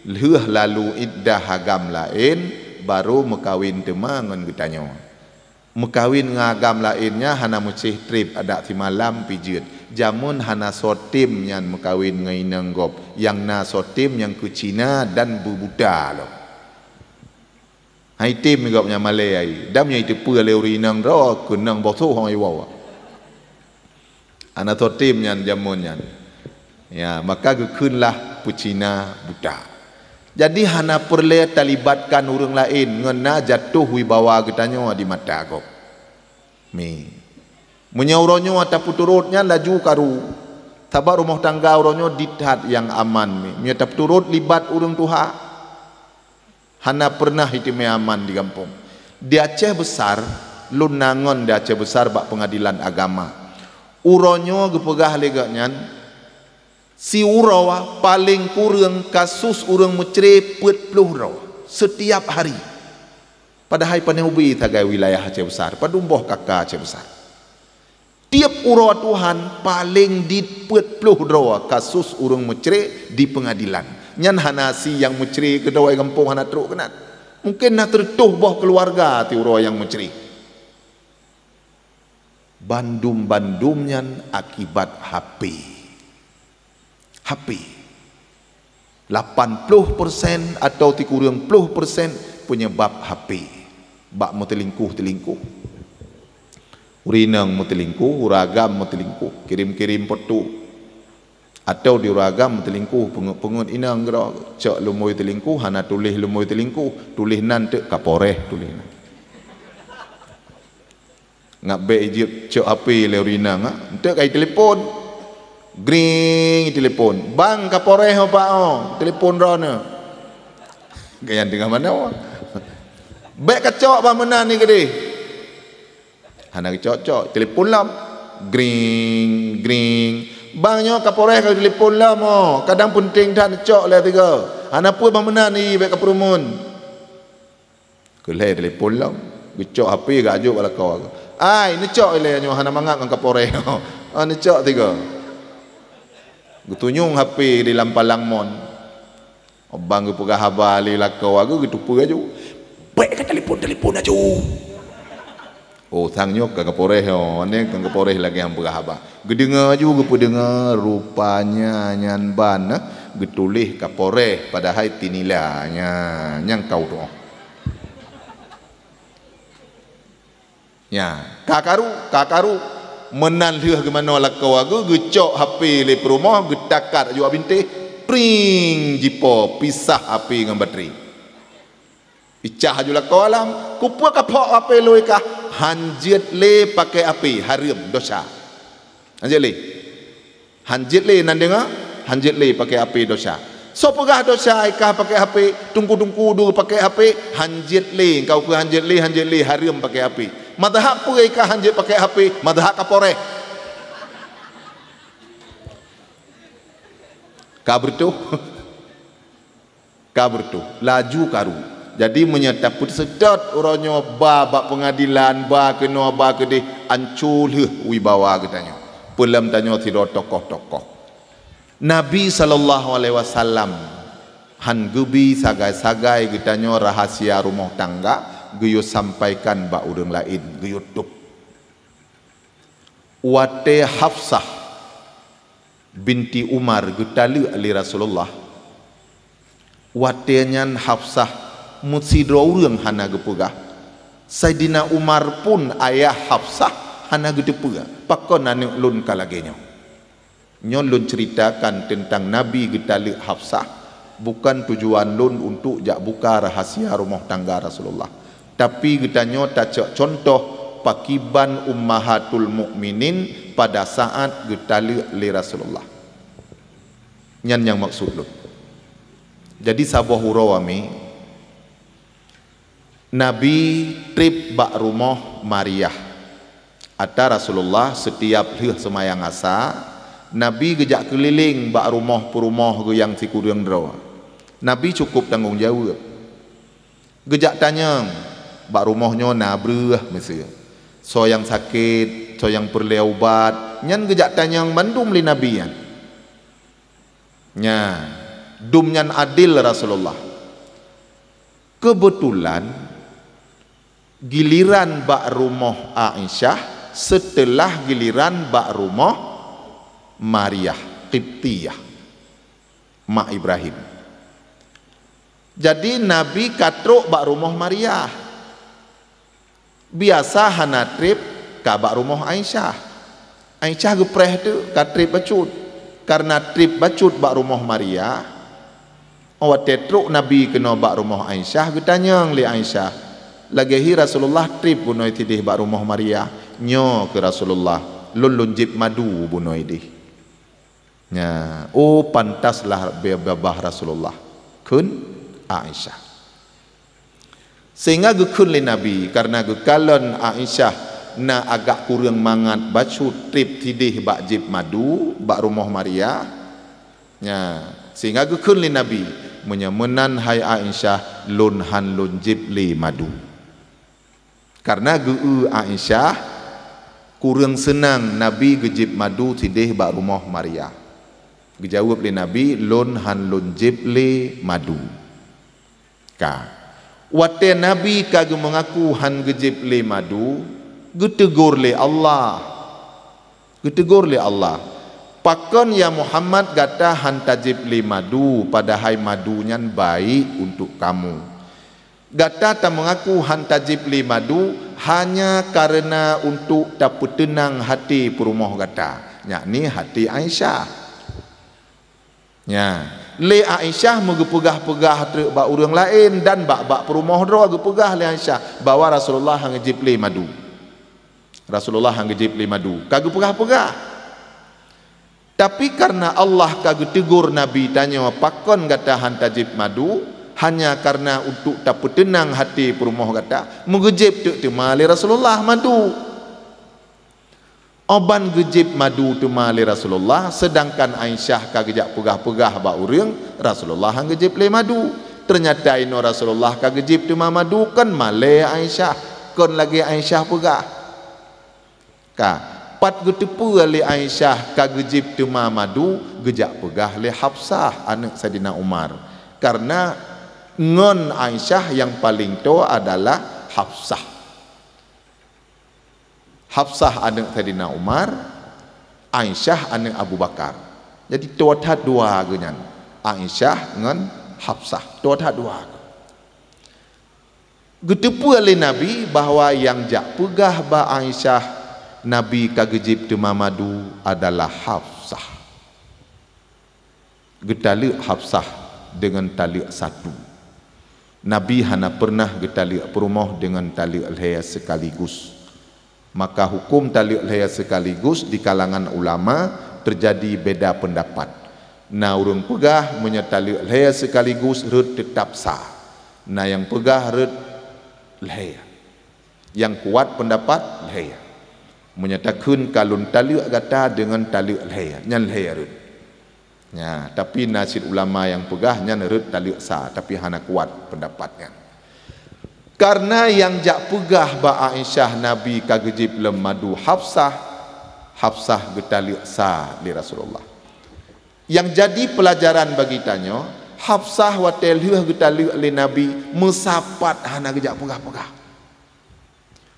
Lheueh lalu iddah agam laén, barô meukawen teuma ngon geutanyoe. Meukawen ngon agam laén nyan hana meucéh treb adak simalam pih jeuet. Jameun hana soe tem nyan meukawen ngon inong gob, nyang na soe tem nyang keucina dan beubuta lom. Hai tem gob nyang malée ai, dan meunyoe iteupeue lé ureuëng inong droe, keunong boh soe hong iwoe. Hana soe tem nyan jameun nyan. Ya, maka geukheunlah peucina buta. Jadi hana peureulée talibatkan ureuëng laén ngon na jatoh wibawa geutanyoe di mata gob. Mi. Meunyoe uroe nyoe tapeuturot nyan laju karu. Sabab rumoh tangga uroe nyoe di that nyang aman mi. Meunyoe tapeuturot libat ureuëng tuha, hana peureunah iteumé aman di gampông. Di Aceh Besar, lôn na ngon di Aceh Besar bak peungadilan agama. Uroe nyoe geupeugah lé gobnyan, siuroe paleng kureueng kasus ureuëng meucré peuet ploh droe setiap hari. Padahai pane ubé sagai wilayah Aceh Besar, padum boh kaka Aceh Besar. Tieb uroe Tuhan paleng dit peuet ploh droe kasus ureuëng meucré di peungadilan. Nyan hana si nyang meucré keudroe gampông hana trok keunan. Mungken na teureutôh boh keuluwarga tieb uroe nyang meucré. Bandum-bandum nyan akibat H P. H P. Lapan ploh persen atau sikureueng ploh persen penyebab H P bak meuteulingkuh-teulingkuh. Ureueng inong meuteulingkuh, ureueng agam meuteulingkuh, kirém-kirém foto. Atau di ureueng agam meuteulingkuh, peungeuet-peungeuet inong keudroe, cok lumboi teulingkuh, hana tuléh lumboi teulingkuh, tuléh nan teuk kaporéh tuléh nan. Ngat bék ijeuet cok H P lé ureueng inong, ha? Enteuk ka itelepon. Gring, itelepon. "Bang, kaporéh ho, Pak, ho. Telepon droeneuh." Gaya teungoh manoe. "Bék kacok bah meunan ni keudeh." Hana geucok-cok, telepon lom. Gring, gring. "Bang, nyoe kaporéh ka telepon lom, ho. Kadang peunteng that neucok lé tiga. Hana peue bah meunan ni, bék kapeureumeun." Keu lhèe telepon lom, geucok H P geujok bak lakoe. "Ai, neucok ilèe nyoe hana mangat ngon kaporéh." Ah, neucok tiga. Geutunyong H P di lam palang mon. Bang geupeugah haba lé lakoe geuh, geuteupeue laju. "Bèk ka telepon-telepon laju." Oh, sang nyoe ka kaporéh nyoe, nyan ka kaporéh lagèe nyang peugah haba. Geudeungoe laju, geupeudeungoe, rupanya nyan ban, eh, geutuléh kaporéh, padahai tinila nyan, nyang ka uroe. Nya, ka karu, ka karu. Meunan lheueh geumanoe lakoe geuh, geucok H P lé peurumoh, geutakat laju bak bintéh, pring jipo, pisah H P ngon batri. Icah laju lakoe alam, "Keupeue kaphok H P lôn kah?" "Han jeuet lé pakèk H P, hareuem, dosa." Han jeuet lé. Han jeuet lé, nan deungoe, han jeuet lé pakèk H P, dosa. Soe peugah dosa ai kah pakèk H P, teungku-teungku dua pakèk H P, han jeuet lé, engkau keuh han jeuet lé, han jeuet lé, hareuem pakèk H P. Mazhab peue ai kah han jeuet pakèk H P, mazhab kaporéh. Ka beureutoh. Ka beureutoh, laju karu. Jadi, meunyoe tapeuseutôt uroe nyoe ba bak peungadilan, ba keunoe, ba keudeh, anco lheueh wibawa geutanyoe. Peulom tanyoe sidroe tokoh-tokoh. Nabi sallallahu alaihi wasallam han geubi sagai-sagai geutanyoe rahasia rumoh tangga geuyue sampaikan bak ureuëng laén, geuyue tôb. Watée Hafsah binti Umar geutaleuek lé Rasulullah, watée nyan Hafsah meusidroe ureuëng hana geupeugah. Saidina Umar pun ayah Hafsah hana geuteupeue, "Pakon aneuëk lôn ka lagée nyoe?" Nyoe lôn ceuritakan teuntang Nabi geutaleuek Hafsah, bukon tujuan lôn untuk jak buka rahasia rumoh tangga Rasulullah, tapi geutanyoe tacok cuntoh pakiban Ummahatul Mukminin pada saat geutaleuek lé Rasulullah. Nyan nyang maksud lôn. Jadi, saboh uroe ami, Nabi treb bak rumoh Mariah. Ata Rasulullah setiap lheueh seumayang Asa, Nabi geujak keulileng bak rumoh peurumoh geuh nyang sikureueng droe. Nabi cukup tanggong jaweueb. Geujak tanyong bak rumoh nyoe na breueh miseue. Soe nyang sakét, soe nyang peureulée ubat, nyan geujak tanyong mandum lé Nabi nyan. Nya, dum nyan adil Rasulullah. Keubeutulan, giliran bak rumoh Aisyah seuteulah giliran bak rumoh Mariah Qibtiyah, mak Ibrahim. Jadi, Nabi ka trok bak rumoh Mariah. Biasa hana treb ka bak rumoh Aisyah. Aisyah geupreh teuk ka treb bacut. Kareuna treb bacut bak rumoh Mariah, watée trok Nabi keunoe bak rumoh Aisyah, geutanyong lé Aisyah, "Lagée hi Rasulullah treb bunoe sideh bak rumoh Mariah?" "Nyoe," kheun Rasulullah, "lôn lôn jieb madu bunoe deh." Nya, oh, pantaslah be-, babah Rasulullah, kheun Aisyah. Sehingga geukheun lé Nabi, kareuna geukalon Aisyah na agak kureueng mangat bacut treb sideh bak jieb madu bak rumoh Mariah. Nya, sehingga geukheun lé Nabi, "Meunyoe meunan, hai Aisyah, lôn han lôn jieb lé madu." Kareuna geu-eu Aisyah kureueng seunang Nabi geujieb madu sideh bak rumoh Mariah. Geujaweueb lé Nabi, "Lôn han lôn jieb lé madu." Ka. Watée Nabi ka geumeungaku han geujieb lé madu, geuteugor lé Allah. Geuteugor lé Allah, Pakon ya Muhammad gata han tajieb lé madu, padahai madu nyan baik untuk kamu? Gata tameungaku han tajieb lé madu hanya kareuna untuk tapeuteunang hati peurumoh gata, yakni hati Aisyah. Nya, lé Aisyah meugeupeugah-peugah treuk bak ureuëng laén dan bak-bak peurumoh droe geupeugah lé Aisyah bahwa Rasulullah han geujib lé madu. Rasulullah han geujib lé madu, ka geupeugah-peugah. Tapi kareuna Allah ka geuteugor Nabi tanyoe, pakon gata han tajieb madu, hanya kareuna untuk tapeuteunang hati peurumoh gata, meugeujib teuk teuma lé Rasulullah madu. Óh ban geujib madu teuma lé Rasulullah, seudangkan Aisyah ka geujak peugah-peugah bak ureuëng, Rasulullah han geujib lé madu. Teunyata inoe Rasulullah ka geujib teuma madu, kon malée Aisyah, kon lagée Aisyah peugah. Ka, pat geuteupeue lé Aisyah ka geujib teuma madu, geujak peugah lé Hafsah, aneuëk Saidina Umar. Kareuna ngon Aisyah nyang paleng toe adalah Hafsah. Hafsah aneuëk Saidina Umar, Aisyah aneuëk Abu Bakar. Jadi toe that dua geuh nyan, Aisyah ngon Hafsah, toe that dua geuh. Geuteupeue lé Nabi bahwa nyang jak peugah bak Aisyah Nabi ka geujib teuma madu adalah Hafsah. Geutaleuek Hafsah deungon taleuek satu. Nabi hana peureunah geutaleuek peurumoh deungon taleuek lhée seukaligus. Maka huköm taleuek lhée seukaligus di kalangan ulama teujadi beda peundapat. Na ureuëng peugah meunyoe taleuek lhée seukaligus rhot teutab sa. Na nyang peugah rhot lhée. Nyang kuat peundapat lhée. Meunyoe takheun ka lôn taleuek gata deungon taleuek lhée, nyan lhée rhot. Nya, tapi na cit ulama nyang peugah nyan rhot taleuek sa, tapi hana kuat peundapat nyan. Kareuna nyang jak peugah bak Aisyah Nabi ka geujib lom madu Hafsah, Hafsah geutaleuek sa lé Rasulullah. Nyang jadi peulajaran bagi tanyoe, Hafsah watée lheueh geutaleuek lé Nabi meusapat hana geujak peugah-peugah.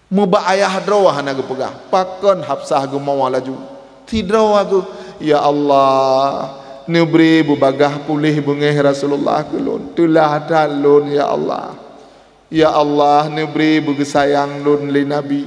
Meubak ayah droe hana geupeugah, pakon Hafsah geumoe laju. Sidroe geuh, "Ya Allah, neubri beubagaih puléh beungéh Rasulullah keu lôn. Teulah that lôn, ya Allah. Ya Allah, neubri beugeusayang lôn lé Nabi.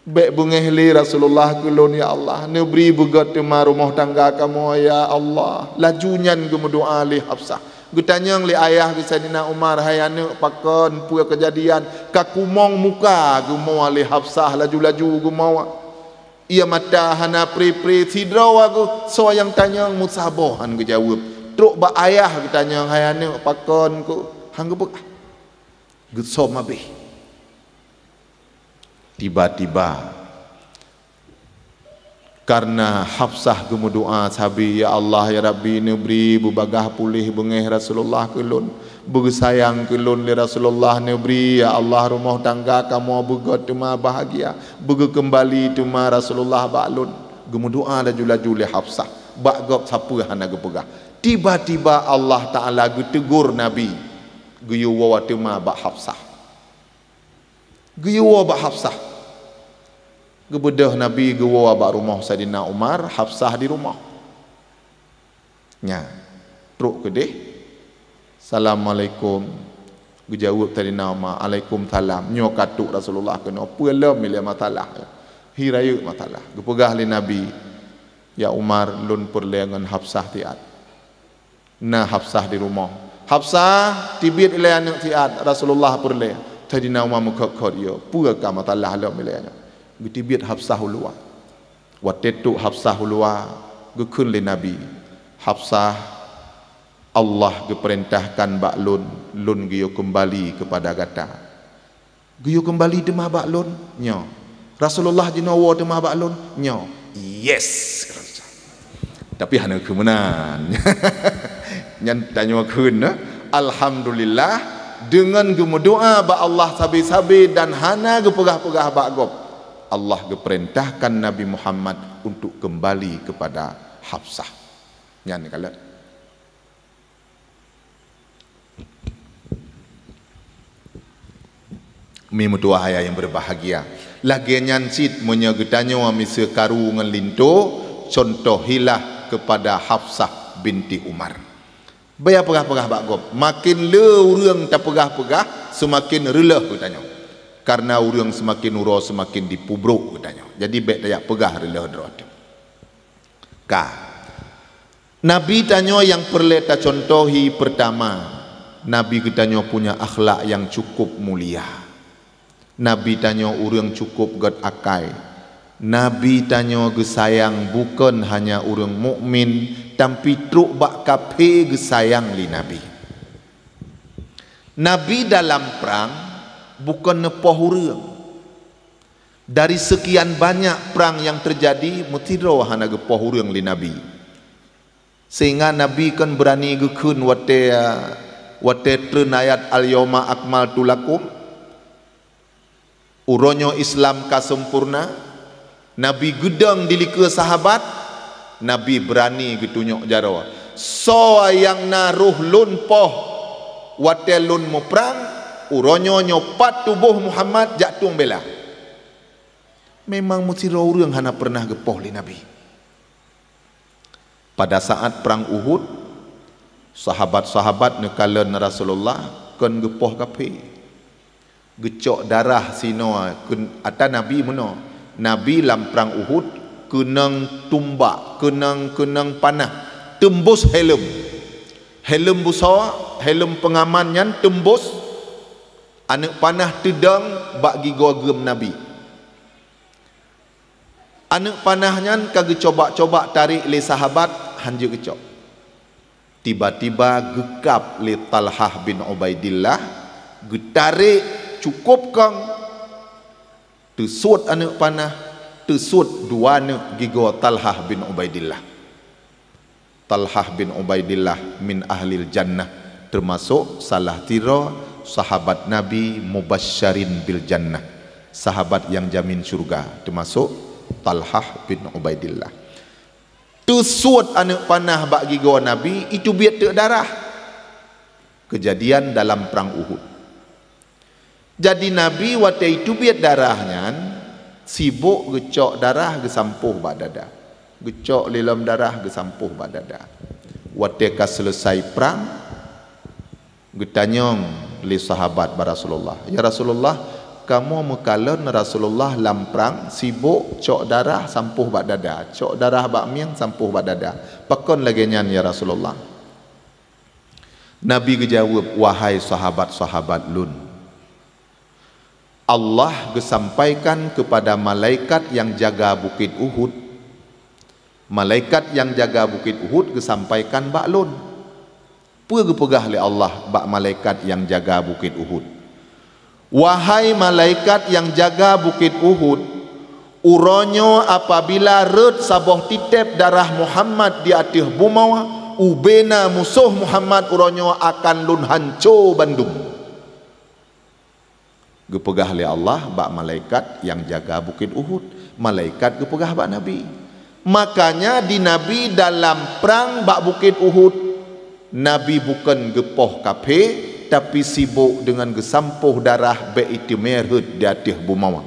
Bék beungéh lé Rasulullah keu lôn, ya Allah. Neubri beugét teuma rumoh tangga kamoe, ya Allah." Laju nyan geumeudoá lé Hafsah. Geutanyong lé ayah geuh Saidina Umar, "Hai aneuëk, pakon, peue keujadian?" Ka kumong muka geumoe lé Hafsah laju-laju geumoe. Ia mata hana pri-pri, sidroe geuh soe nyang tanyong meusaboh han geujaweueb. Trok bak ayah geutanyong, "Hai aneuëk, pakon keuh?" Han geupeugah. Geusöm habéh. Tiba-tiba, kareuna Hafsah geumeudoá sabe, "Ya Allah, ya Rabbi, neubri beubagaih puléh beungéh Rasulullah keu lôn. Beugeusayang keu lôn lé Rasulullah, neubri, ya Allah, rumoh tangga kamoe beugét teuma bahagia, beugeukeumbali teuma Rasulullah bak lôn." Geumeudoá laju-laju lé Hafsah, bak gob sapeue hana geupeugah. Tiba-tiba Allah Taala geuteugor Nabi, geuyue woe teuma bak Hafsah. Geuyue woe bak Hafsah. Geubeudôh Nabi geuwoe bak rumoh Saidina Umar, Hafsah di rumoh. Nya, trok keudeh. "Assalamualaikum." Geujaweueb Saidina Umar, "Alaikumsalam." Nyoe ka trok Rasulullah keunoe, peue lom ilée masalah. Hi rayeuk masalah. Geupeugah lé Nabi, "Ya Umar, lôn peureulée ngon Hafsah siat." Na Hafsah di rumoh. "Hafsah, tibiet ilée aneuëk siat, Rasulullah peureulée." Saidina Umar meukhot-khot, "Yo, peue ka masalah lom ilée nyoe?" Geutibiet Hafsah u luwa. Watée trok Hafsah u luwa, geukheun lé Nabi, "Hafsah, Allah geupeurintahkan bak lôn, lôn geuyue keumbali keupada gata." "Geuyue keumbali teuma bak lôn?" "Nyo." "Rasulullah jinoe woe teuma bak lôn?" "Nyo." "Yes!" Tapi hana kheun meunan. Nyan tanyoe kheun, eh? Alhamdulillah, deungon geumeudoá bak Allah sabe-sabe dan hana geupeugah-peugah bak gob, Allah geupeurintahkan Nabi Muhammad untuk keumbali keupada Hafsah. Nyan kalon. Mi meutuwah ayah nyang beubahgia, lagée nyan cit meunyoe geutanyoe miseue karu ngon linto, contohilah kepada Hafsah binti Umar. Baya peugah-peugah bak gob. Makin le ureuëng tapeugah-peugah, seumaken reuloh geutanyoe. Karena ureuëng seumaken uroe, seumaken dipeubrok geutanyoe. Jadi, bék tajak peugah reuloh droe teuh. Ka. Nabi tanyoe nyang peureulée tacontohi, peurtama, Nabi geutanyoe punya akhlak nyang cukup mulia. Nabi tanyoe ureuëng cukup gét akai. Nabi tanyoe geusayang bukon hanya ureuëng mukmin, tapi trok bak kafé geusayang lé Nabi. Nabi dalam prang bukon neupoh ureuëng. Dari sekian banyak prang nyang teujadi, meusidroe hana geupoh ureuëng lé Nabi. Sehingga Nabi kon beurani geukheun watée, watée treun ayat "Al-yauma akmaltu lakum", uroe nyoe Islam ka sempurna. Nabi geudong di likée sahabat, Nabi beurani geutunyok jaroe, "Soe nyang na roh lôn poh watée lôn muprang, uroe nyoe, nyoe pat tuboh Muhammad, jak tueng bela." Memang meusidroe ureuëng hana pernah geupoh lé Nabi. Pada saat prang Uhud, sahabat-sahabat neukalon Rasulullah kon geupoh kafé. Geucok darah sinoe keu ata Nabi meunoe. Nabi lam prang Uhud keunong tumbak, keunong, keunong panah, teumbus helm. Helm busoe, helm peungaman nyan teumbus, aneuëk panah teudong bak gigoe geuem Nabi. Aneuëk panah nyan ka geucoba-coba tarek lé sahabat, hán jeuet geucok. Tiba-tiba geukab lé Talhah bin Ubaidillah, geutarek cukôp kong, teusuet aneuëk panah, teusuet dua aneuëk gigoe Talhah bin Ubaidillah. Talhah bin Ubaidillah min ahlil jannah, teumasok salah sidroe sahabat Nabi mubasysyirin bil jannah, sahabat nyang jamin syurga, teumasok Talhah bin Ubaidillah. Teusuet aneuëk panah bak gigoe Nabi, iteubiet teuk darah. Keujadian dalam prang Uhud. Jadi Nabi watée iteubiet darah nyan, sibok geucok darah geusampôh bak dada. Geucok lé lom darah geusampôh bak dada. Watée ka seuleusai prang, geutanyong lé sahabat bak Rasulullah, "Ya Rasulullah, kamoe meukalon Rasulullah lam prang sibok cok darah sampôh bak dada, cok darah bak mieng sampôh bak dada. Pakon lagée nyan, ya Rasulullah?" Nabi geujaweueb, "Wahai sahabat-sahabat lôn, Allah geusampaikan keupada malaikat nyang jaga Bukét Uhud, malaikat nyang jaga Bukét Uhud geusampaikan bak lôn." Peue geupeugah lé Allah bak malaikat nyang jaga Bukét Uhud? "Wahai malaikat nyang jaga Bukét Uhud, uroe nyoe apabila rhot saboh titeb darah Muhammad di ateueh bumoe, ubena musoh Muhammad uroe nyoe akan lôn hanco bandum." Geupeugah lé Allah bak malaikat nyang jaga Bukét Uhud, malaikat geupeugah bak Nabi. Makanya di Nabi dalam prang bak Bukét Uhud, Nabi bukon geupoh kafé, tapi sibok deungon geusampôh darah bék iteumé rhot di ateueh bumoe.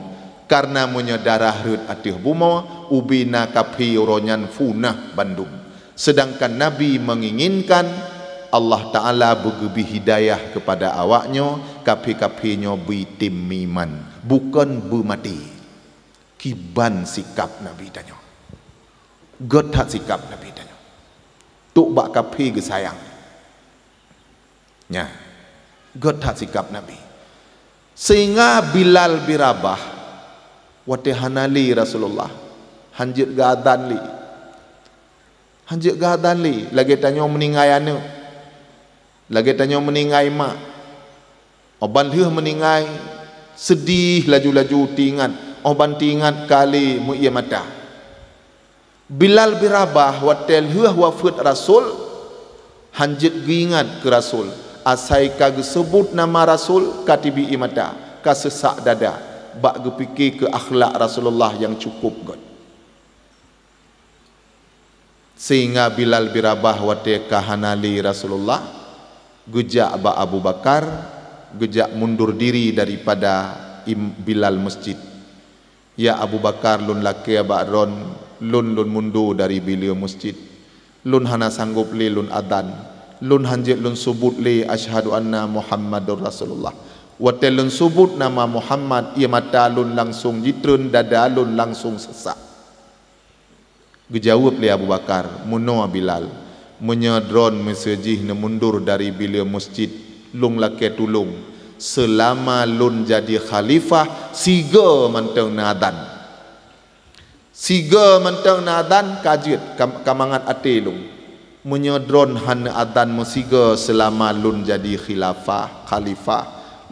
Karena meunyoe darah rhot ateueh bumoe, ubena kafé uroe nyan punah bandum. Seudangkan Nabi meunginginkan Allah Ta'ala beugeubri hidayah keupada awaknyoe, kafé-kafé nyoe beutem meuiman, bukon beumaté. Kiban sikab Nabi tanyoe. Gét that sikab Nabi tanyoe. Trok bak kafé geusayang. Nya, gét that sikab Nabi. Sehingga Bilal bin Rabah, watée hana lé Rasulullah, hanjeuet geuazan lé. Hanjeuet geuazan lé, lagée tanyoe meuninggai aneuëk. Lagée tanyoe meuninggai mak. Óh ban lheueh meuninggai, seudeh laju-laju teuingat, óh ban teuingat ka lé meu-ie mata. Bilal bin Rabah watée lheueh wafeuet Rasul, hanjeuet geuingat keu Rasul. Asai ka geuseubut nama Rasul, ka teubi ie mata, ka seusak dada, bak geupike keu akhlak Rasulullah nyang cukup gét. Sehingga Bilal bin Rabah watée ka hana lé Rasulullah, geujak bak Abu Bakar, geujak mundur diri daripada im-, Bilal masjid. "Ya Abu Bakar, lôn lakée bak droen Lôn, lôn mundur dari bileue meuseujid. Lôn hana sanggob lé lôn azan. Lôn hanjeuet lôn subut lé asyhadu anna Muhammadur Rasulullah. Watée lôn subut nama Muhammad, ié mata lôn langsong jitreun, dada lôn langsong seusak. Geujaweueb lé Abu Bakar, "Meunoe Bilal, meunyoe droeneuh miseujih neumundur dari bileue meuseujid, lôn lakée tulông, seulama lôn jadi khalifah, sigoe mantong neuazan." Sigoe mantong neuazan ka jeuet, ka, ka mangat até lôn. Meunyoe droeneuh hana azan meusigoe seulama lôn jadi khilafah, khalifah,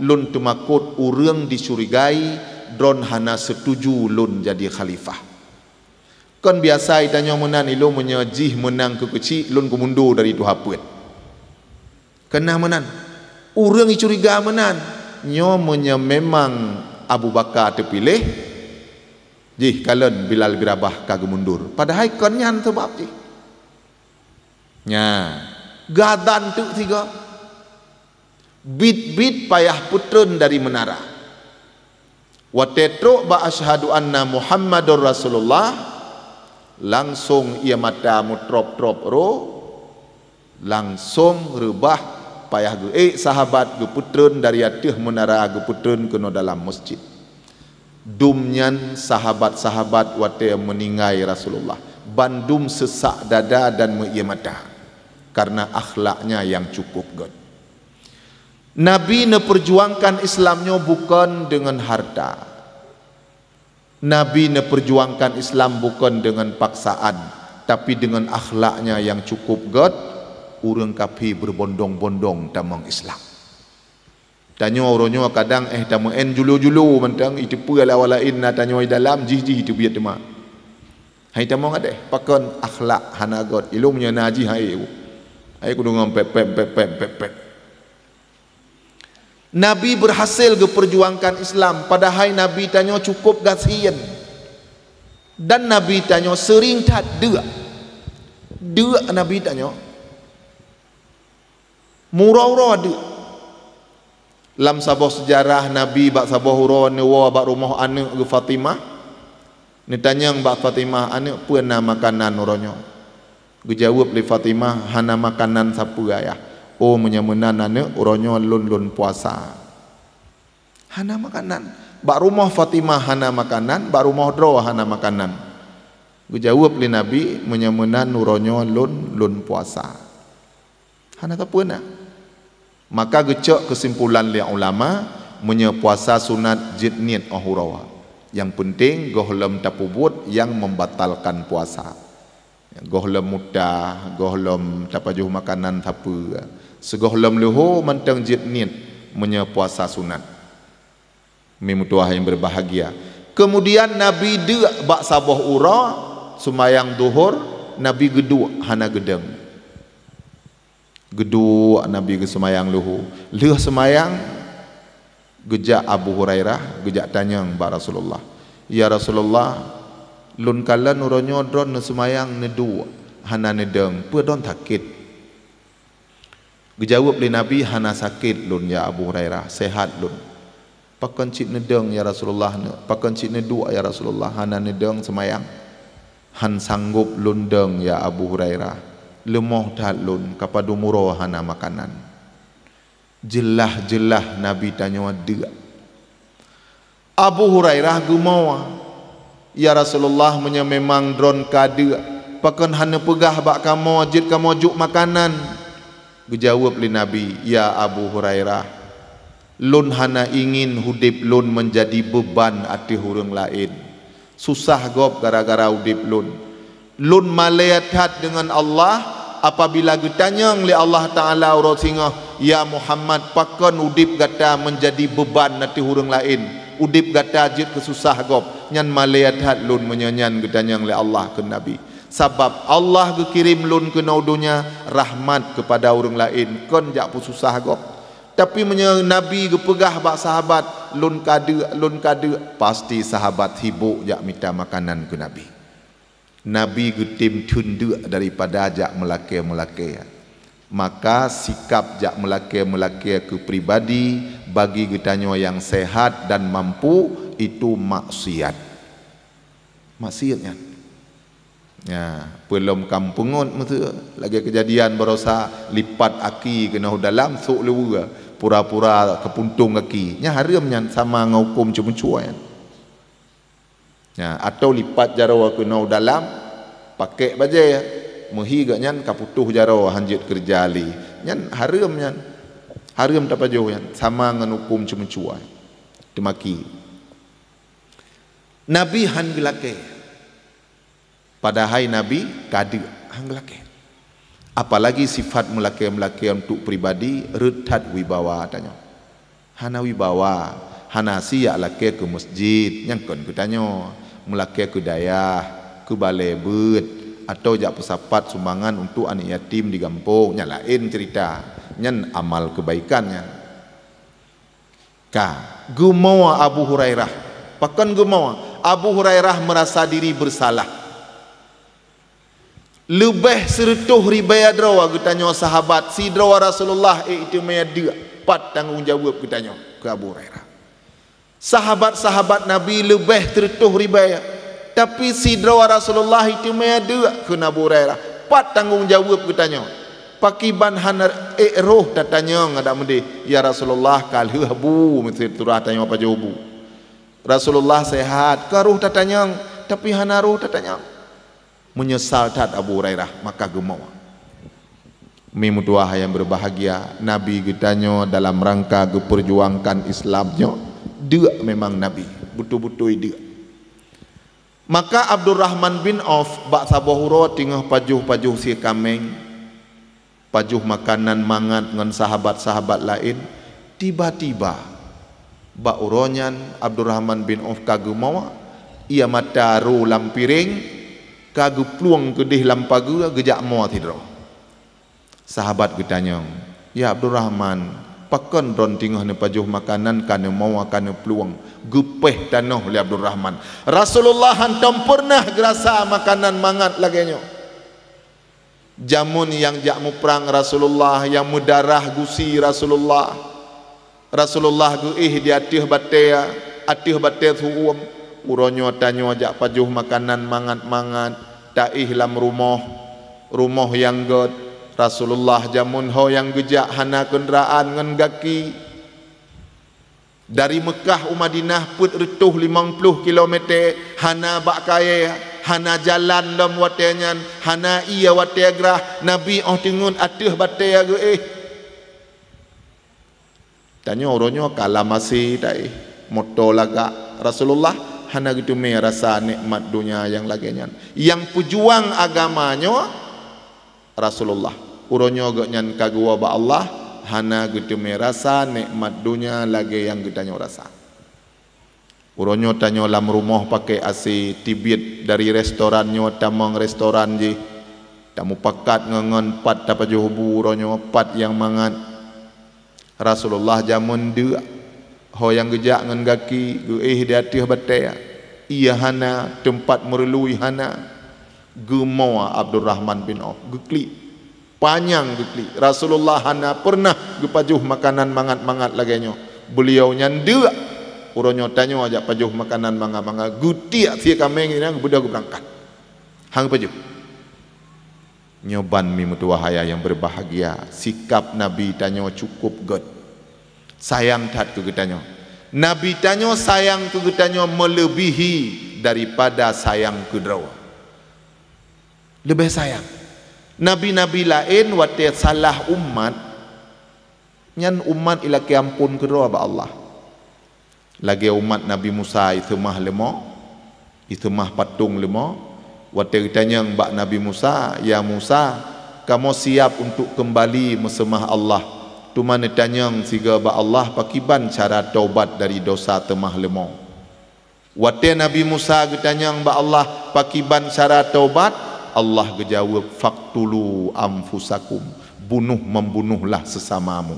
lôn teumakot ureuëng dicurigai droeneuh hana seutuju lôn jadi khalifah. Kon biasa tanyoe meunan ilôn, meunyoe jih meunang keu keuchik, lôn keumundur dari tuha peuet. Keunong meunan. Ureuëng curiga meunan. Nyoe meunyoe memang Abu Bakar teupiléh, jih kalon Bilal bin Rabah ka geumundur. Padahai kon nyan sabab jih. Nya, geuazan teuk sigoe. Bit-bit payah peutreun dari meunara. Watée trok bak asyhadu anna Muhammadur Rasulullah, langsong ié mata meutrop-trop roh, langsong reubah payah geuék sahabat geupeutreun dari ateueh meunara geupeutreun keunoe dalam meuseujid. Dum nyan sahabat-sahabat watée meuninggai Rasulullah, bandum seusak dada dan meuié mata karena akhlaknya yang cukup gét. Nabi neupeurjuangkan Islam nyoe bukon deungon harta. Nabi neupeurjuangkan Islam bukon deungon paksaan, tapi deungon akhlaknya yang cukup gét, ureuëng kaphé beubondong-bondong tamong Islam. Tanyoe uroe nyoe kadang éh tameu'en julo-julo mantong, iteupeue lawan laén na tanyoe di dalam, jih-jih iteubiet teuma. Hai tamong adeh, pakon akhlak hana gét, ilôn nyoe na jih hai. Hai kudeungoe pep, pep, pep, pep, pep, pep. Nabi berhasil geupeurjuangkan Islam, padahai Nabi tanyoe cukup gasien. Dan Nabi tanyoe seuring that deuk. Deuk Nabi tanyoe. Meuuroe-uroe deuk. Lam saboh seujarah, Nabi bak saboh uroe neuwoe bak rumoh aneuëk geuh Fatimah. Neutanyong bak Fatimah, "Aneuëk, peue na makanan uroe nyoe?" Geujaweueb lé Fatimah, "Hana makanan sapeue, Ayah." "Oh, meunyoe meunan aneuëk, uroe nyoe lôn, lôn puasa." Hana makanan. Bak rumoh Fatimah hana makanan, bak rumoh droe hana makanan. Geujaweueb lé Nabi, "Meunyoe meunan uroe nyoe lôn, lôn puasa." Hana sapeue na. Maka geucok keusimpulan lé ulama, meunyoe puasa sunat jeuet niet óh uroe. Nyang peunteng gohlom tapeubuet nyang membatalkan puasa. Gohlom muta, gohlom tapajoh makanan sapeue. Sigohlom leuho mantong jeuet niet meunyoe puasa sunat. Mimeutuah nyang berbahagia. Kemudian Nabi deuk bak saboh uroe, seumayang duhur, Nabi geuduek hana geudong. Geuduek Nabi geuseumayang luhu. Lheueh seumayang, geujak Abu Hurairah, geujak tanyong bak Rasulullah, "Ya Rasulullah, lôn kalon uroe nyoe droeneuh seumayang neuduek, hana neudong, peue droeneuh sakét?" Geujaweueb lé Nabi, "Hana sakét lôn, ya Abu Hurairah, sehat lôn." "Pakon cit neudong, ya Rasulullah, ne-, pakon cit neuduek, ya Rasulullah, hana neudong seumayang?" "Han sanggob lôn dong, ya Abu Hurairah. Leumoh that lôn, ka padum uroe hana makanan." Jeulaih-jeulaih Nabi tanyoe deuk. Abu Hurairah geumoe, "Ya Rasulullah, meunyoe memang droeneuh ka deuk, pakon hana peugah bak kamoe jeuet kamoe jok makanan?" Geujaweueb lé Nabi, "Ya Abu Hurairah, lôn hana ingin udeb lôn meunjadi beuban ateueh ureuëng laén. Susah gob gara-gara udeb lôn. Lôn malée that deungon Allah apabila geutanyong lé Allah Taala uroe singoh, 'Ya Muhammad, pakon udeb gata meunjadi beuban ateueh ureuëng laén? Udeb gata jeuet keu susah gob.' Nyan malée that lôn meunyoe nyan geutanyong lé Allah," kheun Nabi. "Sabab Allah geukirém lôn keunoe donya rahmat keupada ureuëng laén, kon jak peususah gob. Tapi meunyoe Nabi geupeugah bak sahabat, 'Lôn ka deuk, lôn ka deuk,' pasti sahabat sibok jak mita makanan keu Nabi." Nabi geutem theun deuk daripada jak meulakée-meulakée. Maka sikab jak meulakée-meulakée keu pribadi bagi geutanyoe nyang sehat dan mampu itu maksiat. Maksiat nyan. Ya, peulom kam peungot meusu lagée keujadian barosa lipat aki keunoe dalam sôk luwa pura-pura keupuntông aki. Nyan hareuem nyan sama ngon huköm ceumeucue nyan. Ya, atau lipat jaroe keunoe dalam pakek bajée meuhi geuh nyan ka putôh jaroe hanjeuet keureuja lé. Nyan hareuem nyan. Hareuem tapajoh nyan sama ngon huköm ceumeucue. Teumaki. Nabi han geulakée. Padahai Nabi ka deuk han geulakée. Apalagi sifat meulakée-meulakée untuk pribadi reutat wibawa tanyoe. Hana wibawa, hana siyak lakée keu masjid nyang kon keu tanyoe, meulakée keu dayah, keu balée beuet, atau jak peusapat sumbangan untuk aneuk yatim di gampông, nyan laén cerita. Nyan amal keubaikan nyan. Ka geumoe Abu Hurairah. Pakon geumoe? Abu Hurairah meurasa diri beursalah. Leubeh sireutôh ribée droe geutanyoe sahabat, sidroe Rasulullah ék teumé deuk, pat tanggong jaweueb geutanyoe keu Abu Hurairah. Sahabat-sahabat Nabi leubeh sireutôh ribée, tapi sidroe Rasulullah ék teumé deuk keu Abu Hurairah, pat tanggong jaweueb geutanyoe. Pakiban hana ék roh tatanyong adak meudeh, "Ya Rasulullah, ka lheueh bu meuseue turah tanyoe pajoh bu?" Rasulullah sehat, ka roh tatanyong, tapi hana roh tatanyong. Meunyeusal that Abu Hurairah, maka geumoe. Mi meutuwah nyang beubahgia, Nabi geutanyoe dalam rangka geupeurjuangkan Islam nyoe, deuk memang Nabi, beutôi-beutôi deuk. Maka Abdurrahman bin Auf bak saboh uroe teungoh pajoh-pajoh sie kaméng, pajoh makanan mangat ngon sahabat-sahabat laén, tiba-tiba bak uroe nyan Abdurrahman bin Auf ka geumoe, ia mata ro lam piréng, ka geuplueng keudeh lam pageue geujak moe sidroe. Sahabat geutanyong, "Ya Abdurrahman, pakon droe teungoh neupajoh makanan ka neumoe ka neuplueng?" Geupéh tanoh lé Abdurrahman. Rasulullah hantom peureunah geurasa makanan mangat lagée nyoe. Jameun nyang jak muprang Rasulullah, nyang meudarah gusi Rasulullah, Rasulullah geuéh di ateueh batée, ateueh batée su'uem. Uroe nyoe tanyoe jak pajoh makanan mangat-mangat, taéh lam rumoh, rumoh nyang gét. Rasulullah jameun ho nyang geujak hana keundaraan ngon gaki. Dari Meukah u Madinah peuet reutôh limong ploh kilomete, hana bak kayée, hana jalan lom watée nyan, hana ié watée grah, Nabi óh teungeut ateueh batée geuéh. Tanyoe uroe nyoe ka lam asie taéh, moto lagak. Rasulullah hana geuteumé rasa nikmat donya nyang lagée nyan. Nyang peujuang agama nyoe Rasulullah. Uroe nyoe geuhnyan ka geuwoe bak Allah, hana geuteumé rasa nikmat donya lagée nyang geutanyoe rasa. Uroe nyoe tanyoe lam rumoh paké asie, tibiet dari restoran nyoe tamong restoran jih. Tamupakat ngon-ngon pat tapajoh bu uroe nyoe, pat nyang mangat. Rasulullah jameun deuk, ho nyang geujak ngon gaki, geuéh di ateueh batée. Ié hana, teumpat meureului hana. Geumoe Abdurrahman bin Auf, geuklik. Panyang geuklik. Rasulullah hana peureunah geupajoh makanan mangat-mangat lagée nyoe. Beuliau nyan deuk. Uroe nyoe tanyoe jak pajoh makanan mangat-mangat. Geutiek sie kaméng nyan geubeudôh geubeurangkat. Han geupajoh. Nyoe ban mi meutuwah ayah nyang beubahgia, sikab Nabi tanyoe cukup gét. Sayang that keu geutanyoe. Nabi tanyoe sayang keu geutanyoe meuleubihi daripada sayang keu droe. Leubeh sayang. Nabi-nabi laén watée salah umat, nyan umat ilakée amphon keudroe bak Allah. Lagée umat Nabi Musa iseumah leumô, iseumah patong leumô, watée geutanyong bak Nabi Musa, "Ya Musa, kamoe siap untuk keumbali meuseumah Allah, teuma neutanyong sigoe bak Allah pakiban cara taubat dari dosa teumah leumô." Watée Nabi Musa geutanyong bak Allah pakiban cara taubat, Allah geujaweueb, "Faqtulu anfusakum, bunoh membunuhlah sesamamu."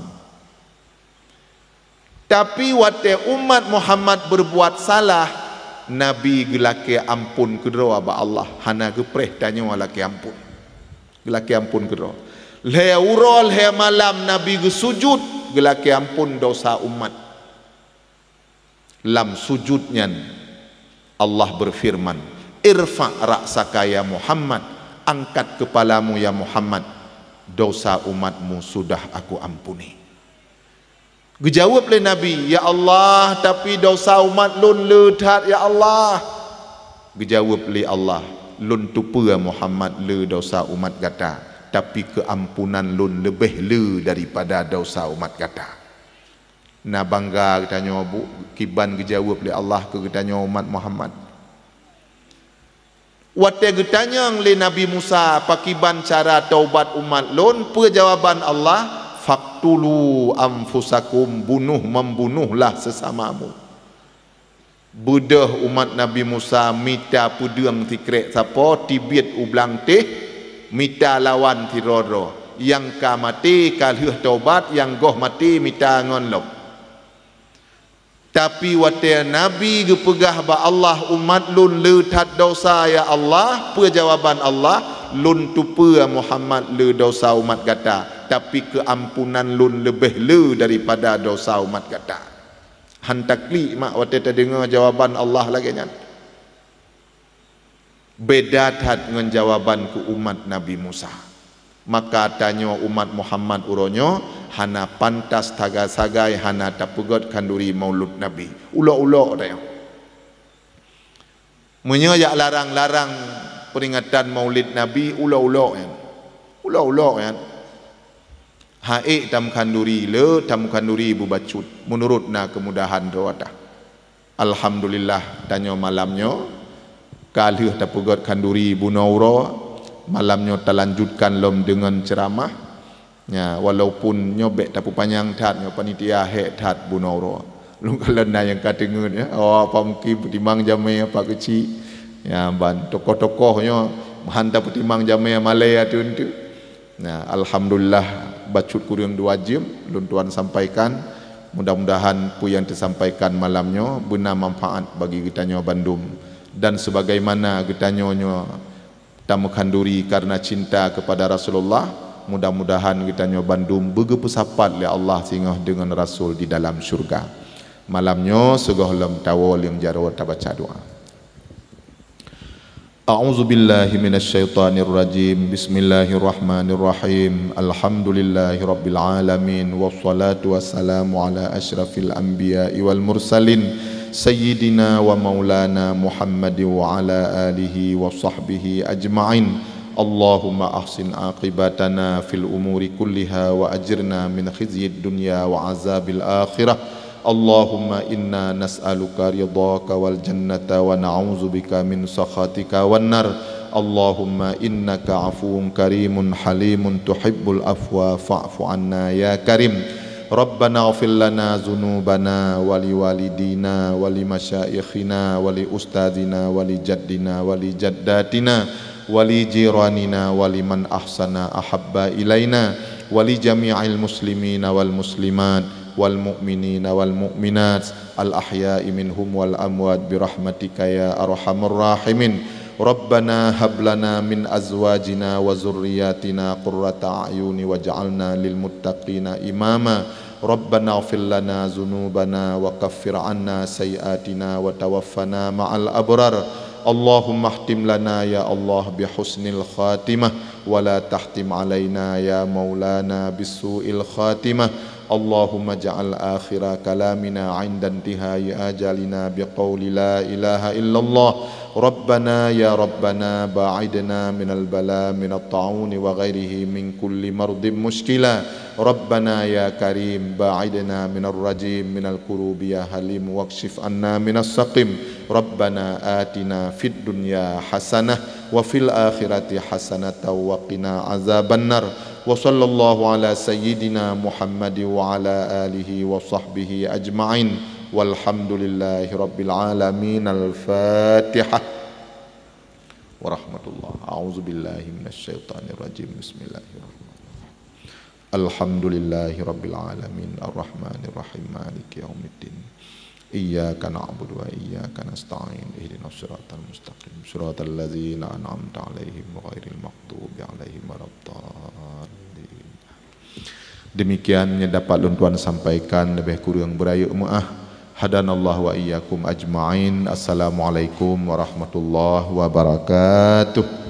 Tapi watée umat Muhammad beurbuat salah, Nabi geulakée amphon keudroe bak Allah, hana geupreh tanyoe lakée amphon. Geulakée amphon keudroe. Lhée uroe lhée malam Nabi geusujut, geulakée amphon dosa umat. Lam sujut nyan Allah beufeureuman, "Irfa' ra'saka ya Muhammad, angkat kepalamu ya Muhammad, dosa umatmu sudah Aku ampuni." Geujaweueb lé Nabi, "Ya Allah, tapi dosa umat lôn le that, ya Allah." Geujaweueb lé Allah, "Lôn tupeue Muhammad le dosa umat gata, tapi keuampunan lôn leubeh le daripada dosa umat gata." Na bangga geutanyoe bu-, kiban geujaweueb lé Allah keu geutanyoe umat Muhammad. Watée geutanyong lé Nabi Musa, "Pakiban cara taubat umat lôn?" Peue jawaban Allah, "Faqtulu anfusakum, bunoh membunuhlah sesamamu." Beudôh umat Nabi Musa mita peudeueng sikrék sapo, tibiet u blang téh, mita lawan sidroe-droe. Nyang ka maté ka lheueh taubat, nyang goh maté mita ngon lom. Tapi watée Nabi geupeugah bak Allah, "Umat lôn le that dosa, ya Allah," peue jawaban Allah, "Lôn tupeue Muhammad le dosa umat gata, tapi keuampunan lôn leubeh le daripada dosa umat gata." Han taklik mak watée tadeungoe jawaban Allah lagée nyan. Beda that ngon jawaban keu umat Nabi Musa. Maka tanyoe umat Muhammad uroe nyoe hana pantas sagai-sagai hana tapeugét khanduri Maulud Nabi. Ulok-ulok tanyoe. Meunyoe jak larang-larang peuringatan Maulid Nabi, ulok-ulok nyan. Ulok-ulok nyan. Haék tamkhanduri le, tamkhanduri beubacut, meunurot na keumudahan droe watah. Alhamdulillah, tanyoe malam nyoe ka lheueh tapeugét khanduri bunoe uroe, malam nyoe talanjutkan lom deungon ceuramah. Nya, walaupun nyoe bék tapeupanyang that, nyoe panitia hék that bunoe uroe. Lôn kalon na nyang ka teungeut, ya. Oh, apa mungkin peutimang jamé apa keuchik. Ya, ban tokoh-tokoh nyoe han tapeutimang jamé malée ateueh-ateueh. Nah, alhamdulillah, bacut kureueng dua jeuem lôn tuan sampaikan. Mudah-mudahan peue nyang teusampaikan malam nyoe beuna manfaat bagi geutanyoe bandum. Dan sebagaimana geutanyoe nyoe tamukhanduri karena cinta kepada Rasulullah, mudah-mudahan geutanyoe bandum beugeupeusapat lé Allah singoh deungon Rasul di dalam syurga. Malam nyoe sigohlom tawoe lam jaroe tabaca doa. A'udzubillahi minasyaitonirrajim. Bismillahirrahmanirrahim. Alhamdulillahirabbil alamin. Wassalatu wassalamu ala asyrafil anbiya'i wal mursalin, sayyidina wa maulana Muhammad wa ala alihi wa sahbihi ajma'in. Allahumma ahsin aqibatana fil umuri kulliha wa ajirna min khizyid dunya wa azabil akhirah. Allahumma inna nas'aluka ridhaka wal jannata wa na'udzubika min sakhatika wan nar. Allahumma innaka afuwun karimun halimun tuhibbul afwa fa'fu anna ya karim. Rabbana ighfir lana dzunubana wa li walidina wa li masyaikhina wa li ustadzina wa li jaddina wa li jaddatina wa li jiranina wa liman ahsana ahabba ilaina wa li jami'il muslimina wal muslimat wal mu'minina wal mu'minat al ahya'i minhum wal amwat bi rahmatika ya arhamar rahimin. Rabbana hab lana min azwajina wa dzurriyyatina qurrata a'yuni waj'alna lil muttaqina imama. Rabbana ighfir lana dzunubana wa kaffir 'anna sayyi'atina wa tawaffana ma'al abrar. Allahumma khtim lana ya Allah bi husnil khatimah wa la tahtim 'alaina ya maulana bisu'il khatimah. Allahumma ja'al akhira kalamina 'inda intihai ajalina bi qauli la ilaha illallah. Rabbana ya Rabbana ba'idna minal bala minat ta'uni wa ghairihi min kulli mardin mushkila. Rabbana ya Karim ba'idna minar rajim minal kurubi ya Halim wakshif anna minas saqim. Rabbana atina fid dunya hasanah wa fil akhirati hasanatan wa qina azabannar. Wa sallallahu ala sayyidina Muhammad wa ala alihi wa sahbihi ajma'in. Walhamdulillahi rabbil alamin. Al-Fatihah. Warahmatullah. A'udzubillahi minasyaitonirrajim. Bismillahirrahmanirrahim. Alhamdulillahi rabbil alamin. Arrahmanirrahim. Maliki yaumiddin. Iyyaka na'budu wa iyyaka nasta'in. Ihdinas siratal mustaqim. Siratal ladzina an'amta 'alaihim ghairil maghdubi 'alaihim waladdallin. Demikian nyang dapat lôn tuan sampaikan, leubeh kureueng beurayeuk meu'ah. Hadanallahu wa iyyakum ajma'in. Assalamualaikum warahmatullahi wabarakatuh.